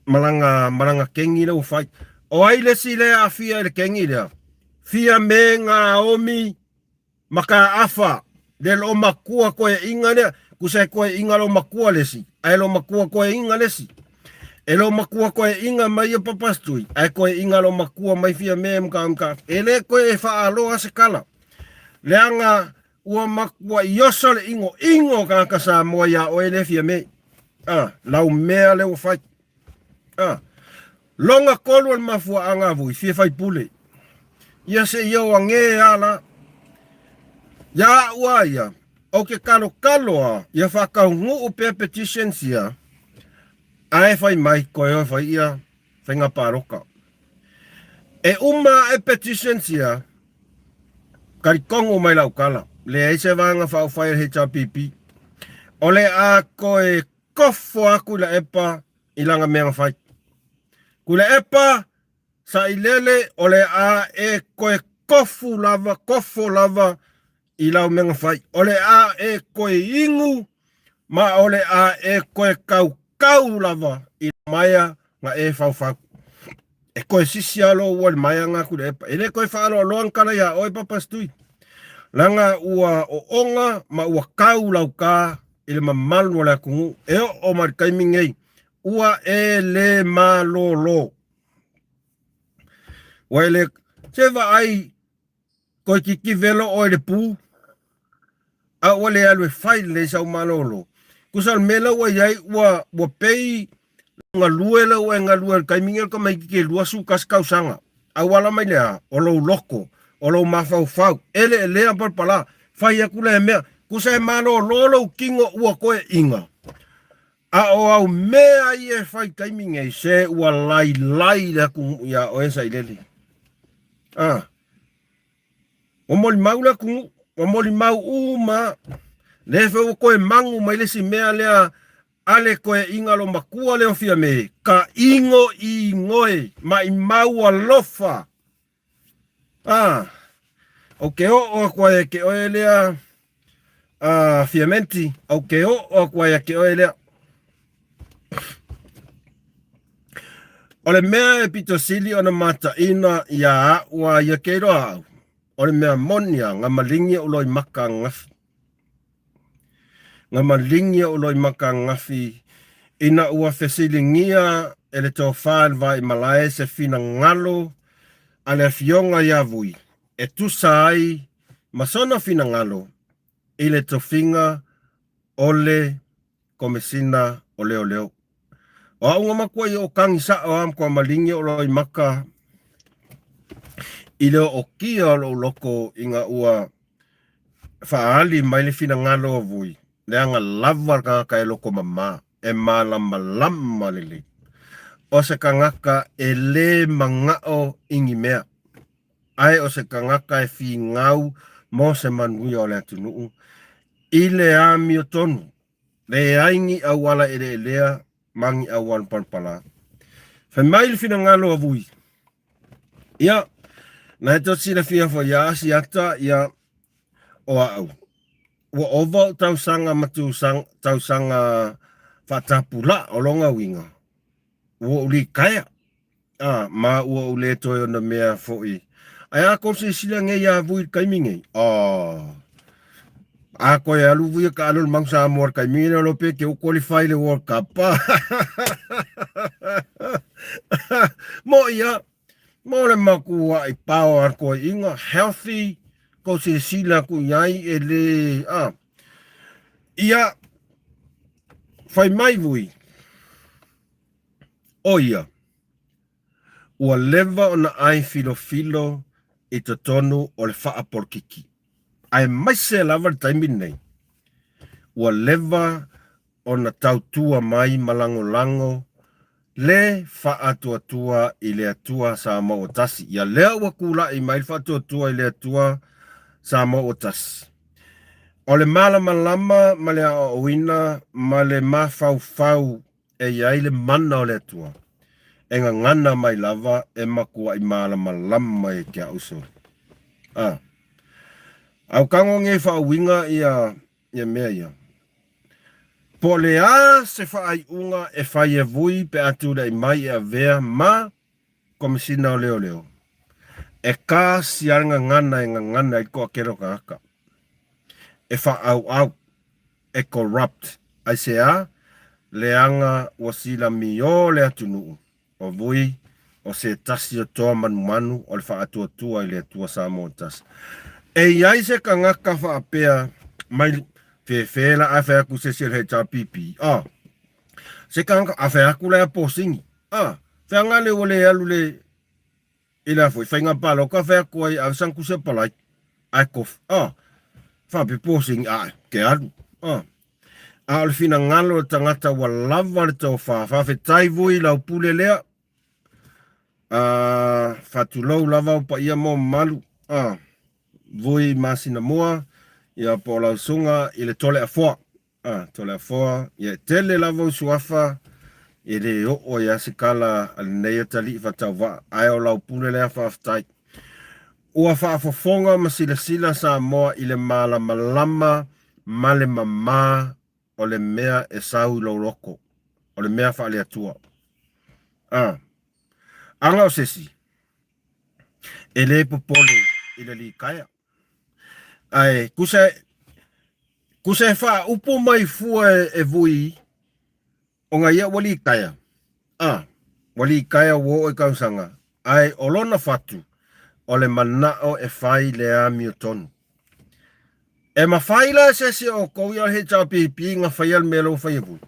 ma lana, ma lana kegi lea ua fai. O ai le isi lea e aafia i le kegi lea? Fiame Naomi Mataafa, le loomatua toeaiga lea, tusa e toeaiga loomatua le isi, ae loomatua toeaiga le isi. E loomatua toeaiga mai ia Papasitui, ae toeaiga loomatua mai Fiame Mataafa. E le toe faaloa se tala, leaga ua matuai oso le inoino o tagata Samoa iā oe lea Fiame. A, lau mea lea ua fai. A, lona tolu o le mafuaaga a Vui, fia faipule. Ia se i o age a la. Ia a'u a ia, ou te talotalo a ia faataunuu pea petitions ia, ae fai mai koe o e fai ia faiga palota. E uma ae petitions ia, talitonu mai lau tala, leai se vaega faaupufai a le HRPP. O le a toe kofo lava Tuilaepa i lana mea na fai. Tuilaepa, sailele o le a e toe kofu lava, kofo lava i lau mea na fai. O le a e toe inu ma o le a e toe kaukau lava i maea na e faufau. E toe sisi lava lou ua i le maea na Tuilaepa. E le toe faaaloaloa ni tala iā oe Papa Stui. Leaga ua oona ma ua kau lau ta i le mamalu o le atunuu e oo mai le taimi nei, ua e le malolo. Ua e le, se vaai toeitiiti velo oe i le pu, a ua le alu e fai lelei sau malolo. Tusa o le mea la ua i ai, ua, ua pei galue la ua e galue i le taimi nei o le tamaitiiti e 21 tausaga. Auala mai le a? O lou loto, o lou mafaufau, eleelea palapala, fai atu lea mea, tusa e malolo lou tino ua toeaiina. A o au mea ia e fai taimi nei, se ua lailai le atunuu iā oe Sailele. A, ua molimau le atunuu, ua molimau uma. Lea foi ua toe magu mai le isi mea lea a le toeaiina lo matua lea o Fiame, ka igoigoe, maimau alofa. A, ou te oo atu ai ia te oe lea, a Fiamenti, ou te oo atu ai ia te oe lea. O le mea e pito sili ona mataina iā a'u a ia ke iloa a'u, o le mea moni a na malingi o'u loimaka ananafi. Na malingi o'u loimaka ananafi ina ua fesiligia e le tofa i le Vaimalae se finagalo a le Afioga iā Vui e tusa ai ma sona finagalo i le tofiga o le Komesina o Leoleo. O a'u na matuai oo tagi sa'o a matua malingi o'u loimaka i le ootia o lo'u loto ina ua. faaali mai le finagalo o Vui, leaga lava le tagata e loko mama, e malamalama lelei. O se tagata e lē mana'o i ni mea, ae o se tagata e figau mo se manuia o le atunuu i le amiotonu. Leai ni auala eleelea ma ni auala palapala. Fai mai le finagalo a Vui, Ia, na e tou silafia foi ia Asiata, ia, o a'u, ua ova o'u tausaga ma tausaga faatapula'a, o lona uiga, ua ou litaea, a, ma ua ou le toe ona mea foi. Ae a kou silasila nei ia Vui i le taimi nei? Oh. A koe alu vui e kaalo le mau Samoa le taimi nei, o lo pe ke u qualify le World Cup. Mo ia, mo le makua'i pao a koe inga, healthy, kou silasila aku iai e le, a. Ia, fai mai vui, o ia, ua leva ona ai filofilo i totonu o le faapolokiki. Aemaise lava le taimi lenei, ua leva ona tautua mai ma lagolago le faatuatua i le Atua Samoa ua Tasi. Ia lea ua kula'i mai le faatuatua i le Atua Samoa ua Tasi. O le malamalama ma le aoaoina ma le mafaufau e i ai le mana o le Atua, e gagana mai lava e makuaʻi malamalama ia te a'u sole. A. Aukago nei faauiga ia ia mea ia. Po o le a se faaiuga e fai e Vui pe a tulai mai e avea ma Komesina o Leoleo, e kasi a le gagana e gagana ai le toatele o tagata, e faaauau, e corrupt, aisea? Leaga ua silamiō le atunuu, o Vui o se tasi o toa manumanu o le faatuatua i le Atua Samoa Tasi. E i ai se tagata faapea mai fefe la a fai atu se isi o le HRPP, oh, se tagata a fai atu la ia posini, ah, feaga le ua le alu le i le a foi faiga palota fai atu ai ave sana tusi apalai ae kofi ah faapea posini ae ke alu ah a o le finagalo o le tagata ua lava le tofa. Faafetai Vui i lau pule lea. Ah, faatulou lava o paia ma mamalu. Ah, Vui masina mua, ia po o lau susuga i le Toleafoa. Ah, Toleafoa, ia e tele lava ou suafa, e le oo ai lava se tala a lenei atalii faatauvaa, ae o lau pule lea faafetai. Ua faafofoga ma silasila Samoa i le malamalama ma le mamā o le mea e sau i lou loko, o le mea faale-Atua. A. Aga o sesi, e le popole i le likaea. Ae kusa, kusa e faaupu mai fua e, e vui, Ona ia ua litaea, a, ua litaea ua oo i tausaga, ae o lona fatu, o le manao e fai le amiotonu. E mafai la e se isi o outou ia le HRPP na faia le mea lea ua fai e Vui.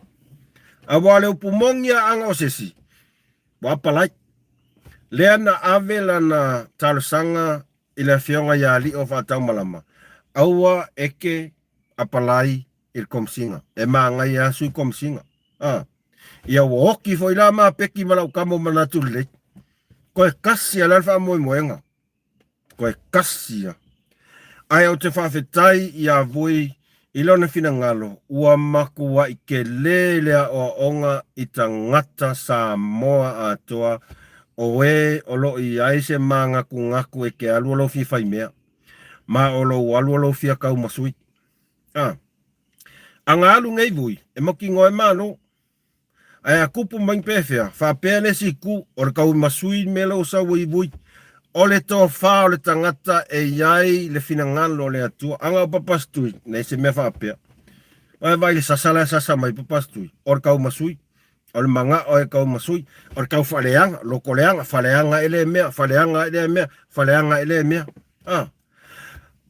Aua o le upu moni a aga o se isi, ua apalai. Lea na ave lana talosaga i le afioga ia Alii o Faataumalama, aua e te apalai i le Komesina. E mānaia lava sui Komesina. A. Ia ua oti foi la ma peki ma lau kamo manatu lelei. Koe kasi a la le faamoemoega. Koe kasi a. Ae ou te faafetai iā Vui i lona finagalo ua makuaʻi kelē le aoaoga i tagata Samoa atoa o e o lo o i ai se mānatunatu e ke alu o lou fia faimea ma o lou alu o lou fia taumasui. A. Aga alu nei vui, e mautinoa e Malo. Ae a kupu mai pefea, faapea le isi itu, o le tauimasui le mea lea ua sau ai vui. O le tofa o le tagata e i ai le finagalo o le Atua. Aga o Papasitui, nei se mea faapea. Vae vai le sasa la e sasa mai Papasitui, o le taumasui. O le manao e taumasui, o le taufaaleaga, lokoleaga, faleaga e lea mea, faleaga e lea mea, faleaga e lea mea. A.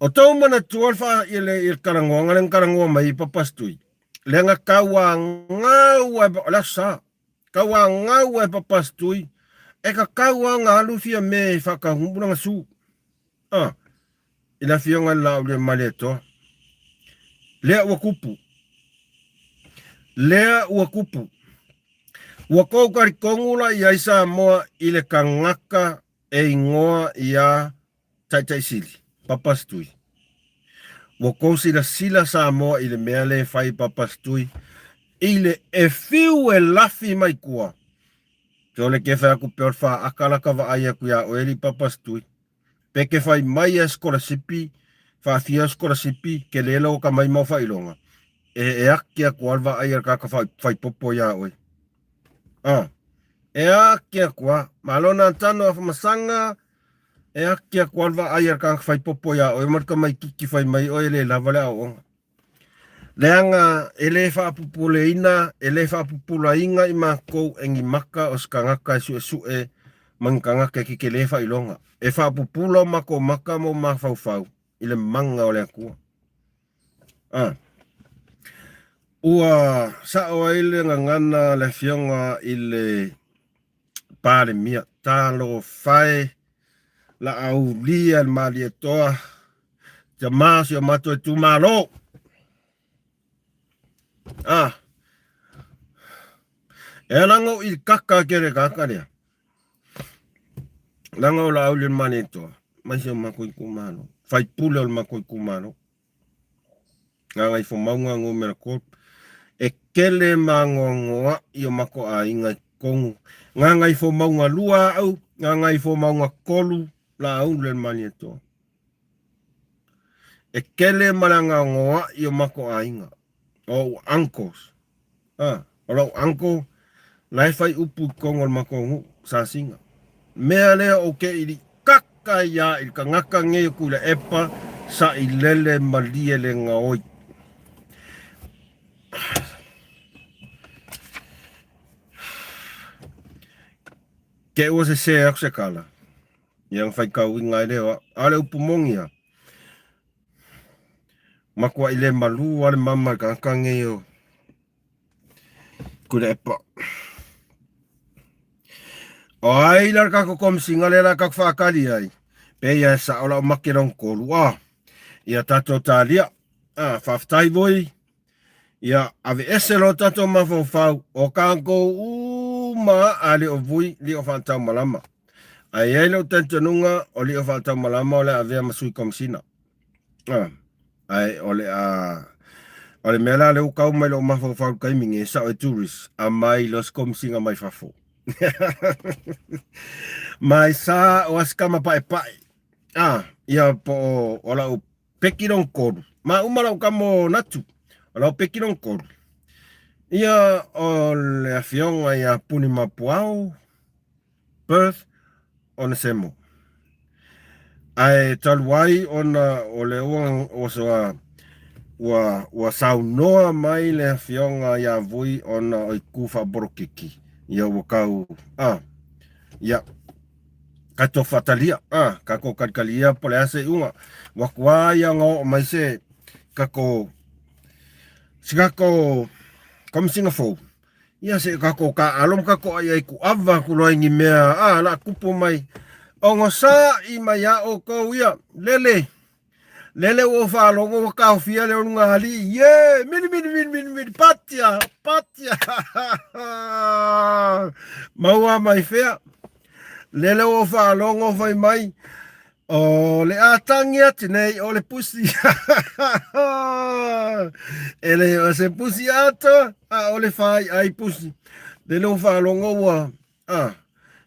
O tou manatua le faa, i le, i le talanoaga lea na talanoa mai ai Papasitui, leaga tauagau e, o le aso sa, tauagau e Papasitui, e tatau lava ona alu Fiame e faataunuu lana su, a, i le afioga i le Laaulialemalietoa. Lea ua kupu. Lea ua kupu. Ua kou talitonu la i ai Samoa i le tagata e igoa iā Taitaisili, Papa Stui. Ua kou silasila Samoa i le mea lea e fai e Papa Stui i le e fiu e lafi mai tua. Sole ke fai atu pea o le faaka la ka vaai atu iā oe alii Papa Stui. Pe ke fai mai a sikolasipi, faafia o sikolasipi, ke le lou ka mai mau faailoga, e, e ake atu a le vaai a le tagata fai popo iā oe. A, e ake atu a, malo nā tano a whamasaga, e ake atu a le vaai a le tagata fai popo iā oe ma le tamaititi fai mai oe e le lava le aoaoga. Leaga e le faapupuleina, e le faapupulaina i makou e ni maka o se tagata e suesue ma ni tagata e kekelē faailoga. E faapupula o makou maka ma o mafaufau i le mana o le Atua. A. Ua sao ai le gagana a le Afioga i le Palemia, Talofa e, Laaulia le Malietoa, Tama si o matou itumalo. Ah. E ala ngau i kaka ke le kaka lea. Langa o la auli mane toa. Mai si o makou itumalo. Fai pule o le makou itumalo. Gagaifomauga Nu.3, E kele magoagoaʻi o mako aiga i totonu. Gagaifomauga 2 aʻu, Gagaifomauga 3 Laauli o le Malietoa. E kele ma le agaogoaʻi o mako aiga, o oʻu uncles. A, o la'u uncle, la e fai upu i totonu o le matou nuu, Sasiga. Mea lea ou te ili kaka ai a i le tagata nei o Tuilaepa, sailele malie le gaoi. Ke ua sese aku se kala. Ia na faitauina ai lea o au. A o le upu moni a, matuaʻi le malū a le mama i le tagata nei o Tuilaepa. O ai la le tatou komesina lea la tatou faatali ai, pe ia e sao lau make lona tolu, a, ia tatou talia. A, faafetai voi, ia aveese lo tatou mafaufau, o tatou uma a le o vui li o faataumalama. Ae i ai lou talitonuga o li o faataumalama o le a avea ma sui komesina. A, ae o le a o le mea la lea ua kau mai lou mafaufau i le taimi nei, e sao e tourist, aumai loa se komesina mai fafo. Mai sa o a se tama paepae. A, ia po o, o lau peki lona tolu. Ma uma lau tama o Natu, o lau peki lona tolu. Ia o le afioga ia Puni Mapuao, Perth, Onesemo. Ae talu ai ona o le ua ua ua, ua saunoa mai le afioga ia Vui ona o itu faabolokiki, ia ua kau, a, ia, tatou faatalia, a, tatou talitalia po o le a se iuga. Ua atu ia ona oo mai se tatou, se tatou Komesina fou, ia se i tatou taaalo ma tatou aiai kuava atu loa i ni mea, a, la tupu mai. Ogosaʻi mai iā ʻoukou ia, lele, lele ua ou faalogo ua taofia le ulugalii, ye, mili, mili, mili, mili, mili, patia, patia, maua mai fea. Lele ua ou faalogo fai mai, O le a tagi atu nei o le pusi. E le o se pusi atoa, a o le faiai pusi. Lele ua faalogo ua, a,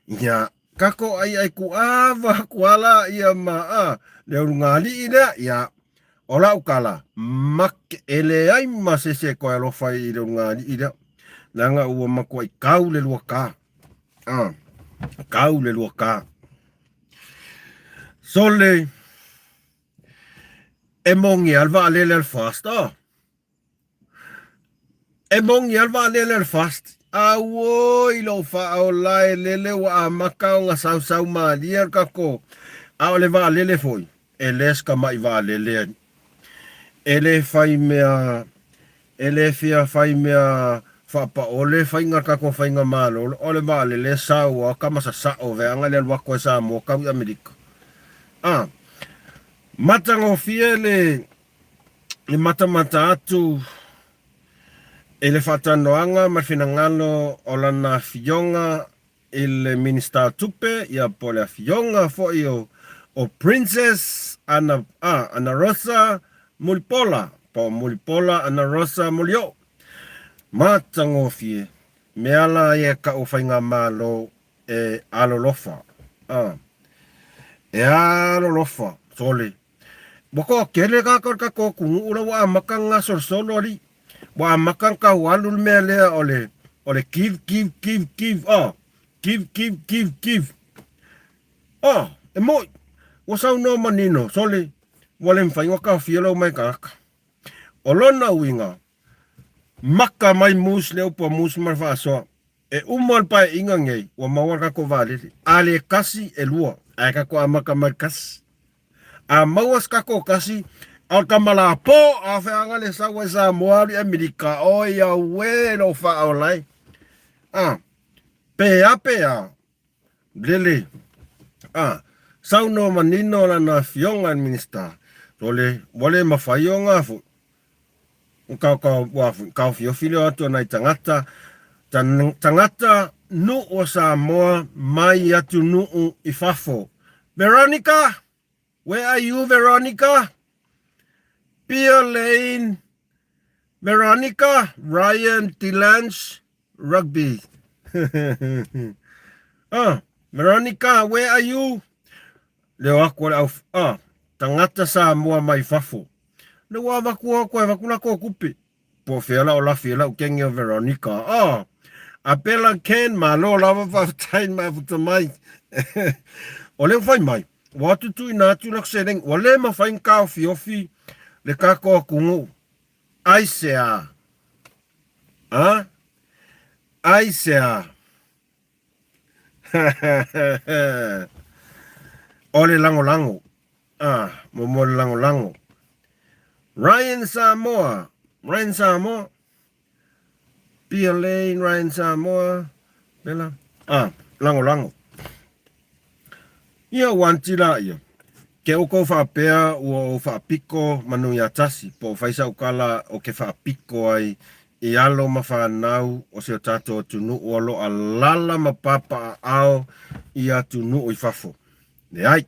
ia, kako ai ai kuava kuala ia ma, a, le ulugalii lea, ia, o lau kala, make, e leai ma se isi e toe alofa i le ulugalii lea. Leaga ua matuai kau le lua ka. A, kau le lua ka. Sole, e moni a le vaalele a le Fast, a. E moni a le vaalele a le Fast. Auoi lou faaola e lele ua amata ona sausau malie le tatou. A o le vaalele foi, e le se tamai vaalele alii. E le fai mea, e le fia fai mea faapaole faiga le tatou faigamalo, o le vaalele e sau a tama sasao veaga le alu atu ai Samoa tau i Amerika. A, matagofie le. le matamata atu i le faatanoaga ma le finagalo o lana afioga i le Minisita o Tupe, ia po o le afioga foi o, o Princess Ana, ah, Ana Rosa Mulipola, po o Mulipola Ana Rosa Mulioo. Matagofie, mea la ia ka'u faigamalo e alolofa. Ah, e alolofa, sole. Ua toatele tagata o le tatou atunuu la ua amata ona gasolosolo alii. Ua amata ona tau alu le mea lea o le o le give give give give oh give give give give oh e moi ua saunoa manino sole ua le mafai ona taofia lou mai tagata. O lona uiga maka mai mus le upu a mus ma le faasoa E uma le paeaiga nei, ua maua le tatou vaalele. A le tasi, e lua. Ae tatou amata mai le tasi. A maua se tatou tasi, a o le tama lapo, a feaga le sau ai Samoa alu i Amerika, oi auē lou faaola e. A, pe a pe a, lele, a, saunoa manino lana afioga i le Minisita, sole, ua le mafai ona foi, Taofiofi leo atu o nai tagata, tagata nuu o Samoa mai atunuu i fafo. Veronica, where are you Veronica? Pia Lane, Veronica, Ryan Delange, Rugby. ah, Veronica, where are you? Leo aku o le au, ah, tagata Samoa mai fafo. Le ua avaku o koe avaku la ko kupe. Po fea la o lafi e lau kenge o Veronica. Oh, a pela Ken, malo lava whawhetai mai futa mai. o le whai mai, ua atu tu ina atu la seleng, ua le mawhai ngā ofi ofi le kako akungu. Ai se a. A? Ai se a. o le lagolago. Ah, mo mo le lagolago. Ryan Samoa. Ryan Samoa. Pia Lane, Ryan Samoa. Bella. Ah, lagolago. Ia ua anti la ia. Ke oukou faapea ua ou faapiko manu ia tasi, po o fai sau kala o ke faapiko ai i alo ma fanau o si o tatou atunuu o lo alala ma papaaao i atunuu i fafo. Leai.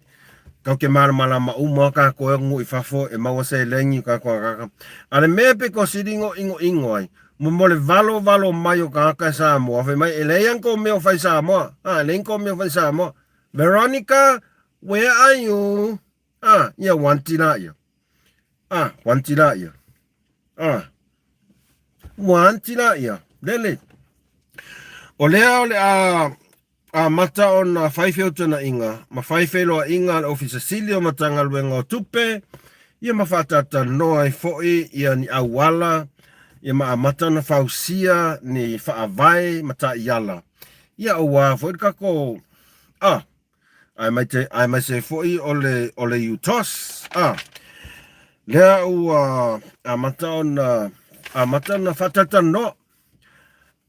Kau ke malamalama uma kākou e atunuu i fafo e maua seleni o kākou akaka. A le mea pito sili ʻinoʻino ai, mo mo le valovalo mai o kāka e Samoa, fai mai, e leai ana kou mea o fai Samoa. A, e leai kou mea o fai Samoa. Veronica, where are you? A, ia wanti la ia. A, wanti la ia. A, wanti la ia. Lele. O lea o le a amata ona fai feutanaʻiga ma fai feiloaiga a le Ofisa Sili o Matagaluega o Tupe, ia ma faataatanoa ai foi ia ni auala, ia ma amata ona fausia ni faavae ma taiala. Ia auā foi le tatou a aemaise foi o le o le UTOS a lea ua amata ona amata ona faataatanoa.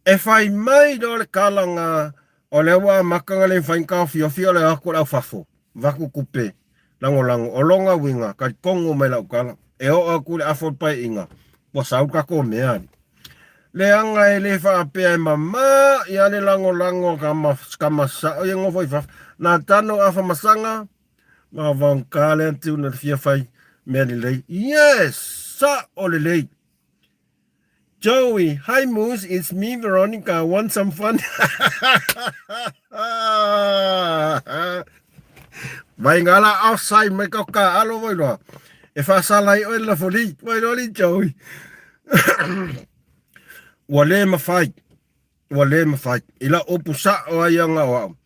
E fai mai loa le kalaga o lea ua amata ona le mafai ona taofiofi o le o atu o le aufafo, vaku tupe, lagolago. O lona uiga, talitonu mai lau tala, e oo atu i le afa o le paeaiga, ua sau le tatou mea alii. Leaga e le faapea e mamā ia le lagolago a tama sao ia nofo i fafo. Na tano afa masaga, ma vaoga lea tuna le fia fai mea lelei. Yes! Sao lelei! Joey, hi Moose, it's me Veronica, want some fun? Vai ngā la outside mai kau ka alo voi loa. E whaasala i oe la foli, vai loa li Joey. Ua le mawhai, ua le mawhai. I la opu sa o ai anga o au.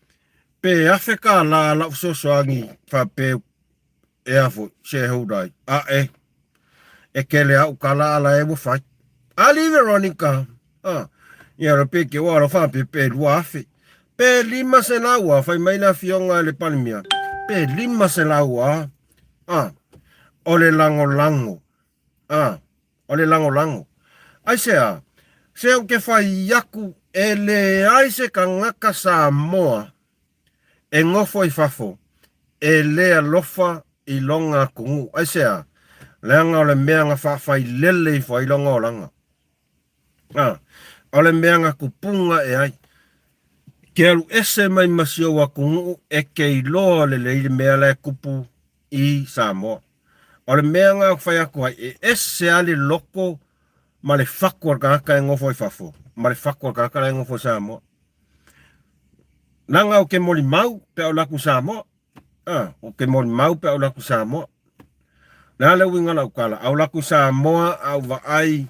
Pe afe ka la la usosoangi whapeu Ea foi, shareholder ai. A e, e kele au ka la ala e ua fai. Ali Veronica, a, ia ro pe ke ua ro wha pe pe 2000. Pe 500 a, fai mai le afioga i le Palemia. Pe 500 a, a, o le lagolago, a, o le lagolago. Aisea, se au ke fai aku e leai se kangaka Samoa E nofo i fafo, e le alofa i lona atunuu. Aisea? Leaga o le mea na faafailele ifo ai lona olaga. A, o le mea na kupuga ae ai. Ke alu ese mai ma si ou atunuu e te iloa lelei le mea la e tupu i Samoa. O le mea na ou te fai atu ai, e ese lava le loto ma le fatu o le tagata e nofo i fafo ma le fatu o le tagata la e nofo i Samoa. Leaga ou te molimau pe a ou alu atu i Samoa. A, ou te molimau pe a ou alu atu i Samoa. O le a le uiga o lau tala? A ou alu atu i Samoa a ou vaai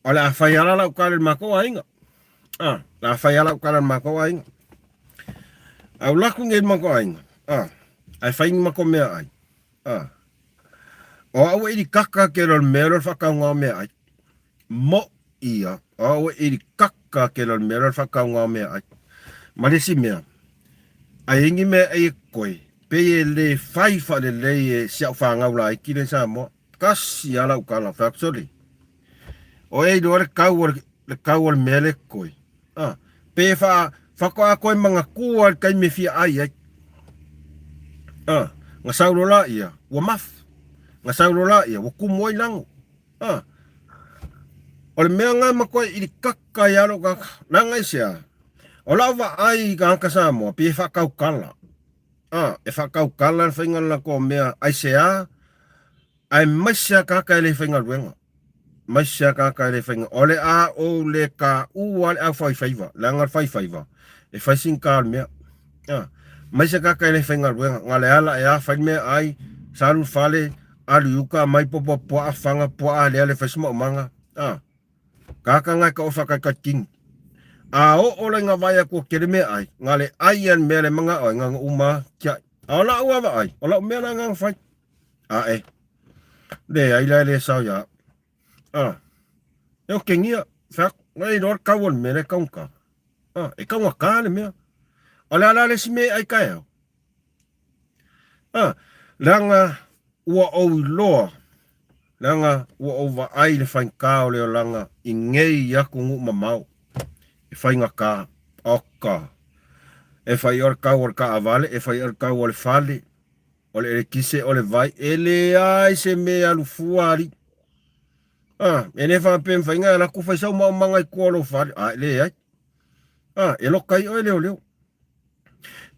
o le a fai lava lau tala i le matou aiga. A, o le a fai lava lau tala i le matou aiga. A ou alu atu nei i le matou aiga, a, ae fai ni matou meaai. A, o au e ilikaka tele o le mea lea o le faatauga o meaai. Moʻi ia, o au e ilikaka tele o le mea lea o le faatauga o meaai. Ma le isi mea, a i ai ni mea e koe, pei e le fai faalelei e si au fanau laiti lea i Samoa. Tasi lava lau tala, fai atu, sole, o e iloa le tau o le, le tau o le mea lea e koe. A, pe fa, faatoa toe manatua i le taimi e fia ai ai. A, na sau loa laia, ua mafu. Na sau loa laia, ua tumu ai lago. A, o le mea lena e matuai ilikaka ai lava lou tagata. Leaga aisea? O lau vaai i tagata Samoa, pei e faatautala. A, e faatautala le faiga o le latou mea, aisea? Aemaise lava tagata e le faigaluega. Aemaise lava tagata e le faigaluega. O le a ou le taua le aufaifaiva, leaga le faifaiva, e fai sina o le mea. A, aemaise tagata e le faigaluega, na o le ala ea fai le meaai, salu i le fale, alu i uka aumai popo puaa fana puaa aleale fai se maumaga. A, tagata na e tau o le faatalitali A oo la ina vaai atu ua tele meaai, na o le ai lava o le mea lea e manao ai, na ona uma lava tiai. A o lau lava vaai, o lau mea la lena na fai. Ae, leai la e le sao ia au. A, e otegia, fai atu, na iloa le tau o le mea lea e taugata. A, e taugata le mea. O le a la le isi mea e ai taeao? A, leaga ua ou iloa, leaga ua ou vaai i le faigata o le olaga i nei atunuu mamao, e faigata, oka. E fai o le tau o le taavale, e fai o le tau o le fale, o le elekise, o le vai, e leai se mea e alu fua alii. A, e le faapea e mafai ona e alu atu fai sau maumaga i tua o lou fale, a e leai. A, e loka ai oe leoleo.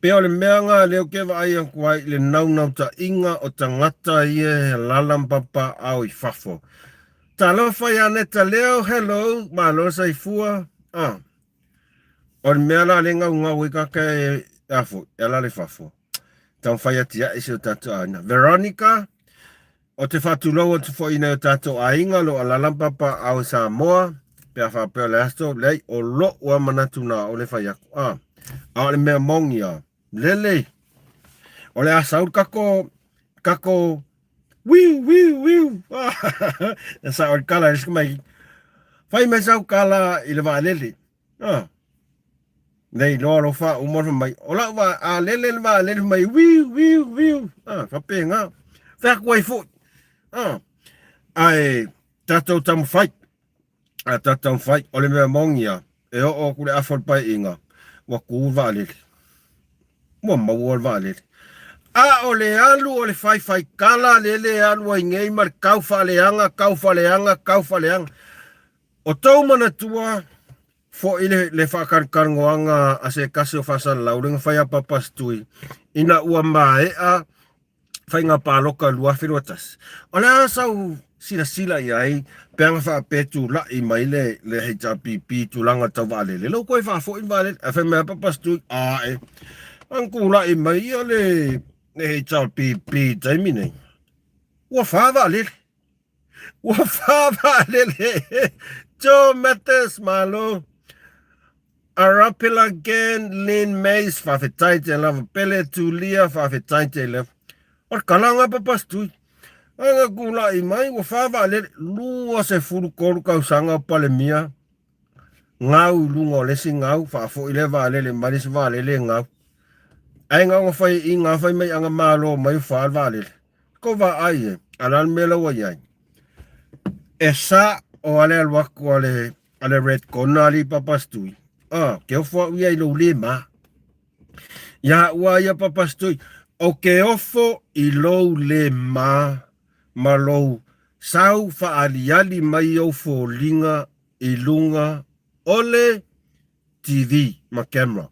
Pei o le mea lena lea ou te vaai atu ai i le naunautaiga o tagata ia e alaala ma papaaao i fafo. Talofa ia Neta Leo, hello, malo saifua. A, o le mea la lea e gaugau ai tagata e, a foi, e alaala i fafo. Taumafai atiae si o tatou aiga. Veronica, o te faatulou atu foi i nai o tatou aiga o lo o alaala ma papaaao i Samoa, pe a faapea o le aso, leai, o lou lava manatu na o le fai atu. A, a o le mea moni lava, lele, o le a sau le kako, kako, wiu, wiu, wiu, e sao le kala i le isi tamaiti. Fai mai sau kala i le vaalele. A, Nei loa lo fa uma fai mai, o lau va a lele le vaalele fai mai, wiu, wiu, wiu. A, faapena. Fai atu ai foi. A, ae tatou taumafai, a tatou taumafai, o le mea moni lava, e oo atu i le afa o le paeaiga, ua tu le vaalele. Ua maua le vaalele. A o le alu o le faifai-tala lele e alu ai nei ma le tau faaleaga, tau faaleaga, tau faaleaga. O tou manatua foi le, le faatalatalanoaga a se tasi o faasalalau lea na fai a Papa Setui ina ua maea faiga palota 2021. O le a sau silasila i ai pe ana faapea e tulai mai le, le HRPP i tulaga tau vaalele. Lea ua toe faafoi le vaalele. Ae fai mai a Papa Setui, ae, ana tulai mai ia le, le HRPP i taimi nei, ua fa vaalele. Ua fa vaalele. Joe Mathis, malo. Arapila Gan, Lynn Mays, faafetai te lava. Pele Tulia, faafetai te lava. O le kalaga papa stui. Aga kula'i mai, ua fa vaalele. 23 tausaga o Palemia. Gau i luga o le isi gau, faafoi lea vaalele mai le isi vaalele e gau. Ae na ona fai i ngā fai mai anga malo mai ua fa le vaalele. Ko vaai e, a o le a le mea la ua i ai? E sa o ale alu atu a le, a le red corner alii Papa Stui. Ah, ke ofo au ia i lou le ma. Ia ua ia Papa Stui, o ke ofo i lou le ma ma lou. Sau faaaliali mai ou foliga i luga o le TV ma camera.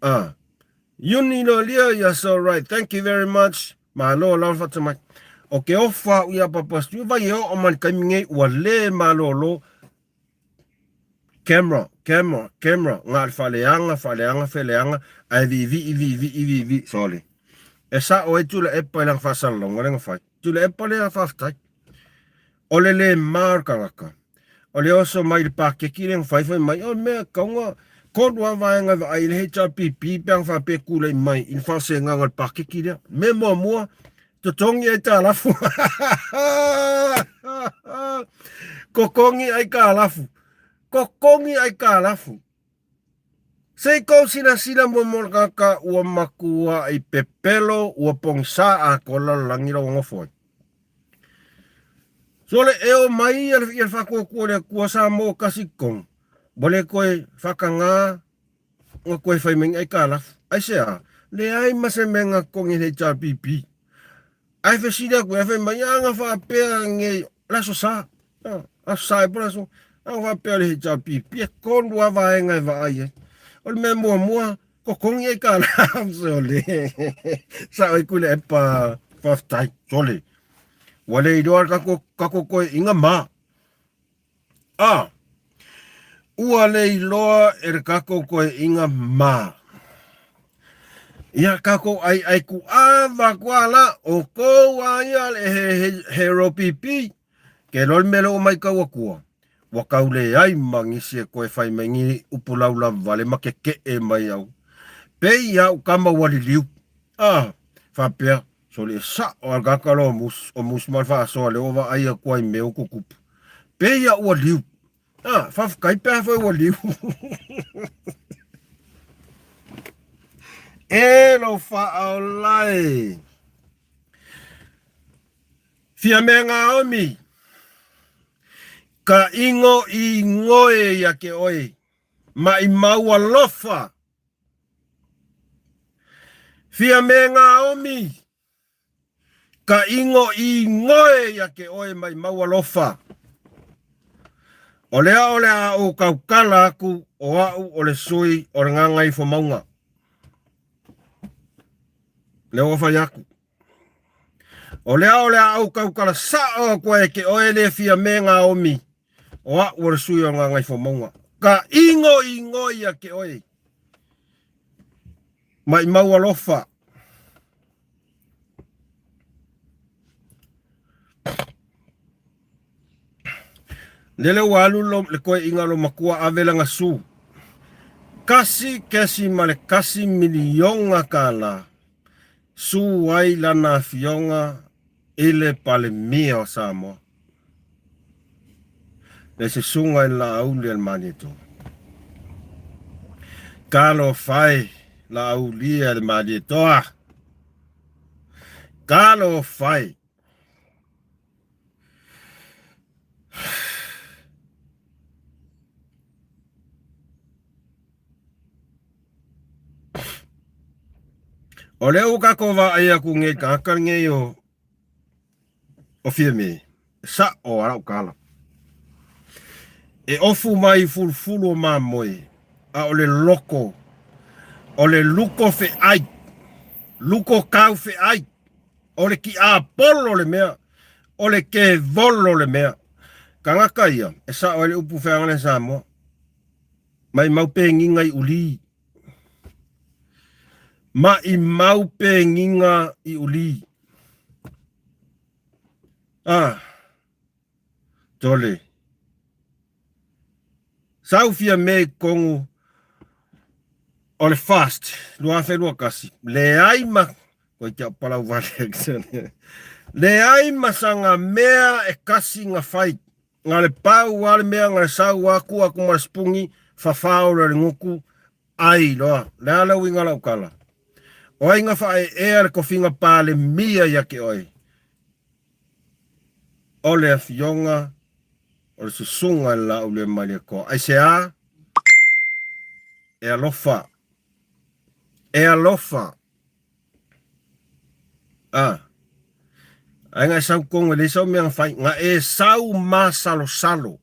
Ah. Uni lolia, yes, all right. Thank you very much. Malo lava faatamai. O ke ofa a'u iā Papa Stu, vai e oo mai le taimi nei ua lē malōlō camera, camera, camera, na o le faaleaga, faaleaga, feleaga, ae viivii, viivii, viivii, sole. E sa'o ai Tuilaepa i lana faasalalauga lea na fai. Tuilaepa lea faafetai. O le lē ma o le tagata, o le oso mai i le pakeki lea na fai fai mai, o le mea e tatau ona tolu lava vaega e vaai i le HRPP pe ana faapea e tulai mai i le faasegaga o le pakeki lea. Mea muamua, totogi aitalafu. Totogi aitalafu. Totogi aitalafu. Se i kou silasila muamua le tagata ua matuai pepelo ua pogisa atoa le lalolagi la ua nofo ai. So le e omai ia le faatuatua o le Atua Samoa tasi i totonu, ua le toe faatagā ona toe fai mai ni aitalafu. Aisea? Leai ma se mea na totogi e le HRPP. Ae fesili atu ia fai mai, a na faapea nei, le aso sa, aso sa e po le aso, a na faapea le HRPP, e tolu lava vaega e vaai ai. O le mea muamua, totogi aitalafu, sole, sao ai Tuilaepa, faafetai, sole. Ua le iloa le tatou, tatou toeaiina ma. A, ua le iloa e le tatou toeaiina ma. Ia tatou aiai kuava atu a la, o tou a ia le he, he, he ropipi, ke loa le mea lea ua maitau atua, ua tau leai ma nisi e toe fai mai ni upu laulavale ma keke'e mai au. Pei a u tama ua liliu. A, faapea, Sole e sa'o a le tagata loa o Mus, o Mus ma le faasoa lea ua vaai atu ai i mea ua tutupu. Pei a ua liu. A, faafetai pe afai ua liu. E lou faaola e. Fiame Naomi, ka igo i ngoe ia ke oe, maʻimau alofa. Fiame Naomi, ka igo i ngoe ia ke oe maʻimau alofa. O lea o le a ou tautala aku o a'u o le sui o le Gagaifomauga. Lea ua fai atu. O lea o le a ou tautala sa'o atu ai ke oe le Fiame Naomi, o a'u o le sui o le Gagaifomauga. Ka igo i ngoe ia ke oe. Maʻimau alofa. Lele ua alu lo, le koeʻiga lo makua ave lana su. 1.1 miliona kālā su ai lana afioga i le Palemia o Samoa. Le susuga i le Laauli a le Malietoa. Talofa e Laaulia le Malietoa. Talofa e. O lea ua tatou vaai atu nei tagata nei o o Fiame, sa'o a lau tala. E ofu mai i fulufulu o mamoe, a o le loko, o le luko fe'ai, luko kau fe'ai, o le ki'apolo le mea, o le kevolo le mea. Tagata ia, e sa'o ai le upu feagana i Samoa, maʻimau pegiga i uli. Maʻimau pegiga i uli. Ah, tole. Sau Fiame i totonu o le fast 2021, leai ma koe te palau vale leai ma sanga mea e kasi na fai na le pau a le mea na le sau a ku aku ma le sipungi fafao loa le gutu ai loa le a le uiga lau tala o ai na faaeea le tofiga Palemia ia te oe o le afioga o le susuga i le Laaulialemalietoa. Aisea? E alofa. E alofa. A. Ae nga e sau tonu e leai sau mea na fai, na e sau masalosalo.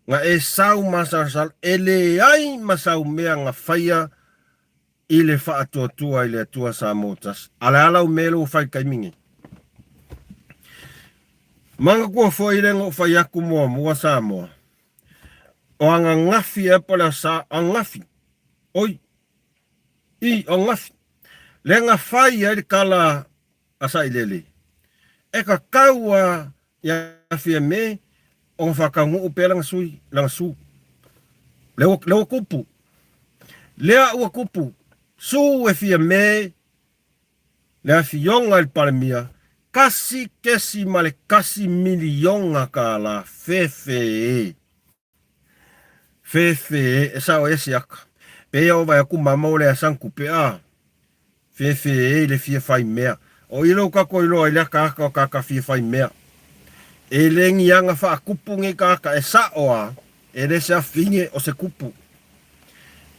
Na e sau masalosalo, e leai ma sau mea na faia i le faatuatua i le Atua Samoa tasi. A o le a lau mea lea ua fai i le taimi nei? Manatua foi le na ou fai atu muamua Samoa, o ananafi ea po o le asa, ananafi, oi, i, o ananafi, lea na fai ai le tala a Sailele, e tatau a ia Fiame ona faataunuu pea lana sui, lana su. Lea ua, lea ua tupu. Lea ua tupu. Su e Fiame le afioga i le Palemia, $1.1 miliona fefe. Fefe e sao ese aka. Pe ia o vai aku mama o le asan kupe a. Fefe e i le fia fai mea. O i lou kako iloa i le aka aka o kaka fia fai mea. E le ni aga faakupu nei kaka e sao a. E le se afine o se kupu.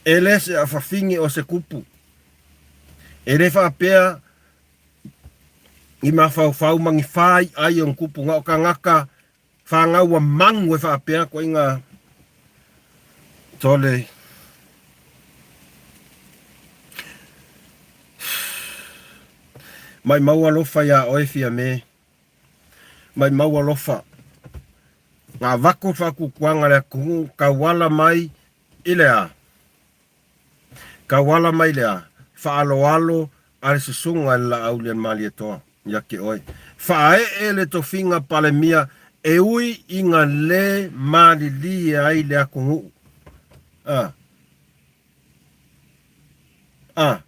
E le se afafine o se kupu. E le faapea ni mafaufau ma ni fai ai o ni kupu na o kangaka Fanau a manu e faapea koiga tole. Maimau alofa iā oe Fiame. Maimau alofa. Na avatu le faakukuaga a le atunuu tauala mai i le a? Tauala mai le a? Faaaloalo a le susuga i le Laaulialemalietoa ia te oe. Faaee le tofiga Palemia e ui ina le malilie ai le atunuu. A. A.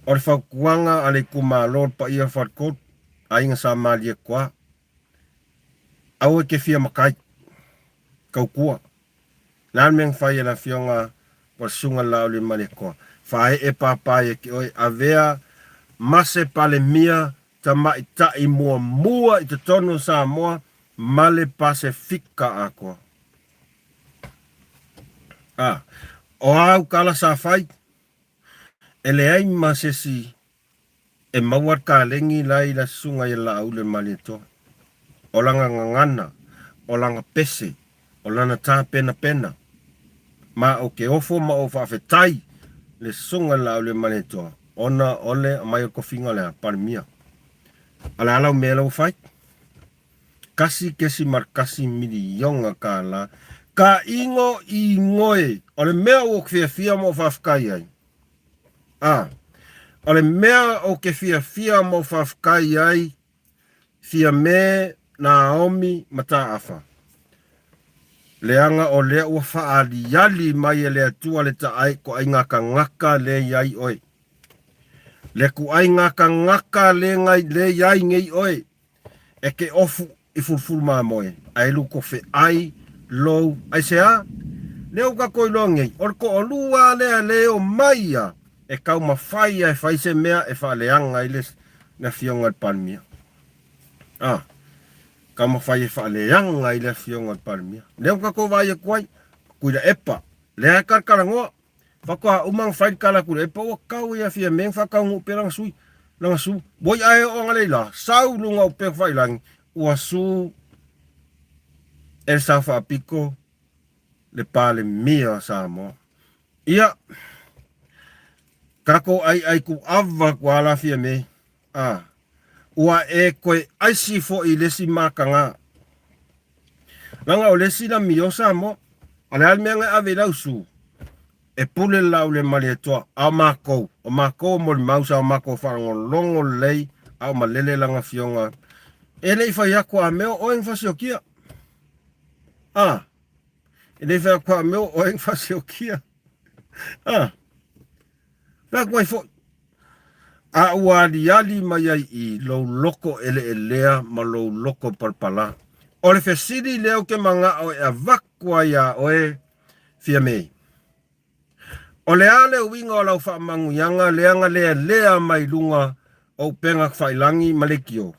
O le fautuaga a le itumalo le paia o Faletolu, aiga sa Malietoa, aua e te fia matai, tautua. Le a le mea na fai e le Afioga po o le Susuga i le Laaulialemalietoa? Faaee papa ia te oe, avea ma se Palemia tamaitai muamua i totonu o Samoa ma le Pasefika atoa. A, o a au tala sa fai? E leai ma se isi E maua le kalegi la i la susuga ia Laauli-le-Malietoa. O lana gagana, o lana pese, o lana tapenapena. Ma o ke ofo ma o faafetai le susuga i Laauli-le-Malietoa ona o le aumai o le tofiga lea, Palemia. A o le a lau mea la ua fai? $1.1 miliona. Ka ingo ingoe, o le mea ua ou fiafia ma ou faafetai ai, A. O le mea ou te fiafia ma ou faafetai ai, Fiame, Naomi, Mataafa, leaga o lea ua faaaliali mai e le Atua le taai toaiga tagata le i ai oe. Le tuaiga tagata le i ai nei oe. E ke ofu i fulufulu mamoe, ae lukofeai lou aisea? Lea ua tatou iloa nei, o le toalua lea le omai ia e taumafai ia e fai se mea e faaleaga ai le Afioga i le Palemia. A, taumafai e faaleaga ai le Afioga i le Palemia. Lea ua tatou vaai atu ai, Tuilaepa, lea e talatalanoa. Faatoa uma ona fai le tala atu i le epa ua tau ia Fiame na faataunuu pea lana sui, lana su. Ua ia e oo analeila, sau i luga o upega tafailagi, ua su e le sao faapito le Palemia o Samoa. Ia, tatou aiai tuava atu lava la Fiame, a, ua e toe aisi foi i le isi mataga. Leaga o le isi lamio Samoa, o le a le mea na e ave i lau su? E pule le Laaulialemalietoa, a o matou, o matou o molimau sa o matou faalogologo lelei a o malele lana afioga. E le i fai atu a mea o oe na fasiokia. A, e le i fai atu a mea o oe na fasiokia. A, fai atu ai foi. A ua aliali mai ai i lou loko eleelea ma lou loko palapala. O le fesili lea ou te manao e avatu ai iā oe, Fiame. O le a le uiga o lau faamanuiaga lea na lealea mai luga o upega tafailagi ma leitio?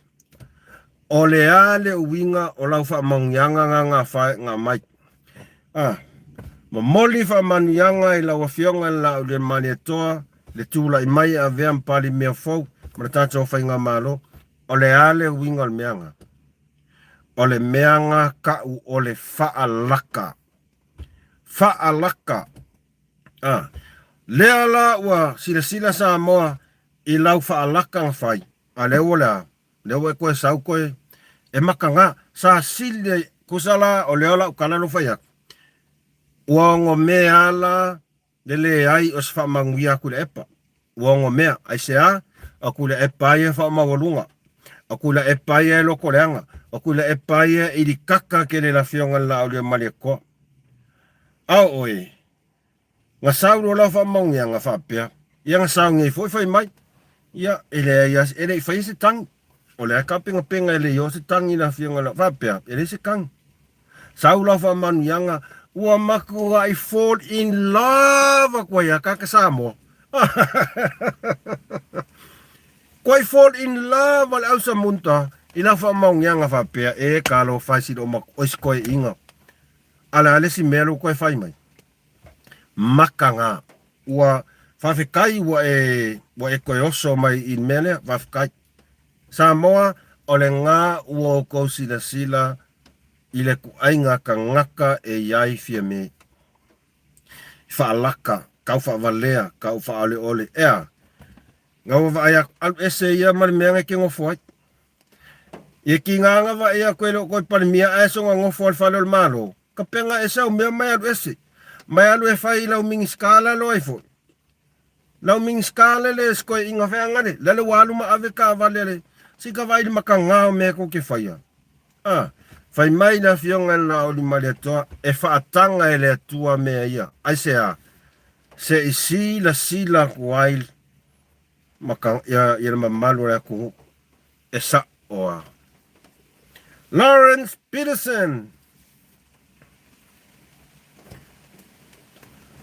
O le a le uiga o lau faamanuiaga na gafae na aumai? A momoli faamanuiaga i lau Afioga i le Laaulialemalietoa le tulai mai e avea ma Palemia fou. ma le tatou faigamalo. O le a le uiga o le mea ga? O le mea ga ka'u o le fa'alaka. Fa'alaka. A. Lea la ua silasila Samoa i lau fa'alaka na fai, a lea ua le a? Lea ua e koe sau koe e makaga. Sa sili ai, kusa la o lea la'u kala lo fai atu. Ua ogomea la le leai o se faamanuia a Tuilaepa. Ua ogomea, aisea? O Tuilaepa ia e faamaualuga. O Tuilaepa ia e lotoleaga. O Tuilaepa ia e ilikaka tele i le Afioga i le Laauliamalietoa. A o oe, na sau loa lau faamanuiaga faapea, ia na sau nei foi fai mai, ia e leai lava, e le i faia se tagi. O lea e tapenapena e le i oo se tagi i le Afioga i le, faapea, e leai se tagi. Sau lau faamanuiaga, ua matuai fall in love atu ai lava tagata Samoa. Koe fall in love a le ausamunta i lau faamanuiaga faapea, e talofa e sili o oi se toeaiga. A le a le isi mea lea ua toe fai mai? Makaga. Ua faafetai ua e ua e toe oso mai i le mea lea, faafetai. Samoa, o lena ua outou silasila i le tuaiga tagata e i ai Fiame. Faalaka, tau faavalea, tau faaoleole, ea. Na ua vaai atu, alu ese ia ma le mea na e te nofo ai. Ia tiga na vaai atu e le o toe Palemia ae soona nofo a le fale o le Malo, ka pega ese au mea ma e alu ese. Ma e alu e fai i lau Minisita la loa ai foi. Lau Minisita le le se toeaiga feaga le, lale ua alu ma ave taavale a le, se i ka vaai i le makaga o mea tou te faia. A, fai mai le Afioga i le Laauliamalietoa, e faataga e le Atua mea ia. Aisea? Se i silasila atu ai maka, ia, ia le mamalu o le atunuu. E sa'o a. Lawrence Peterson.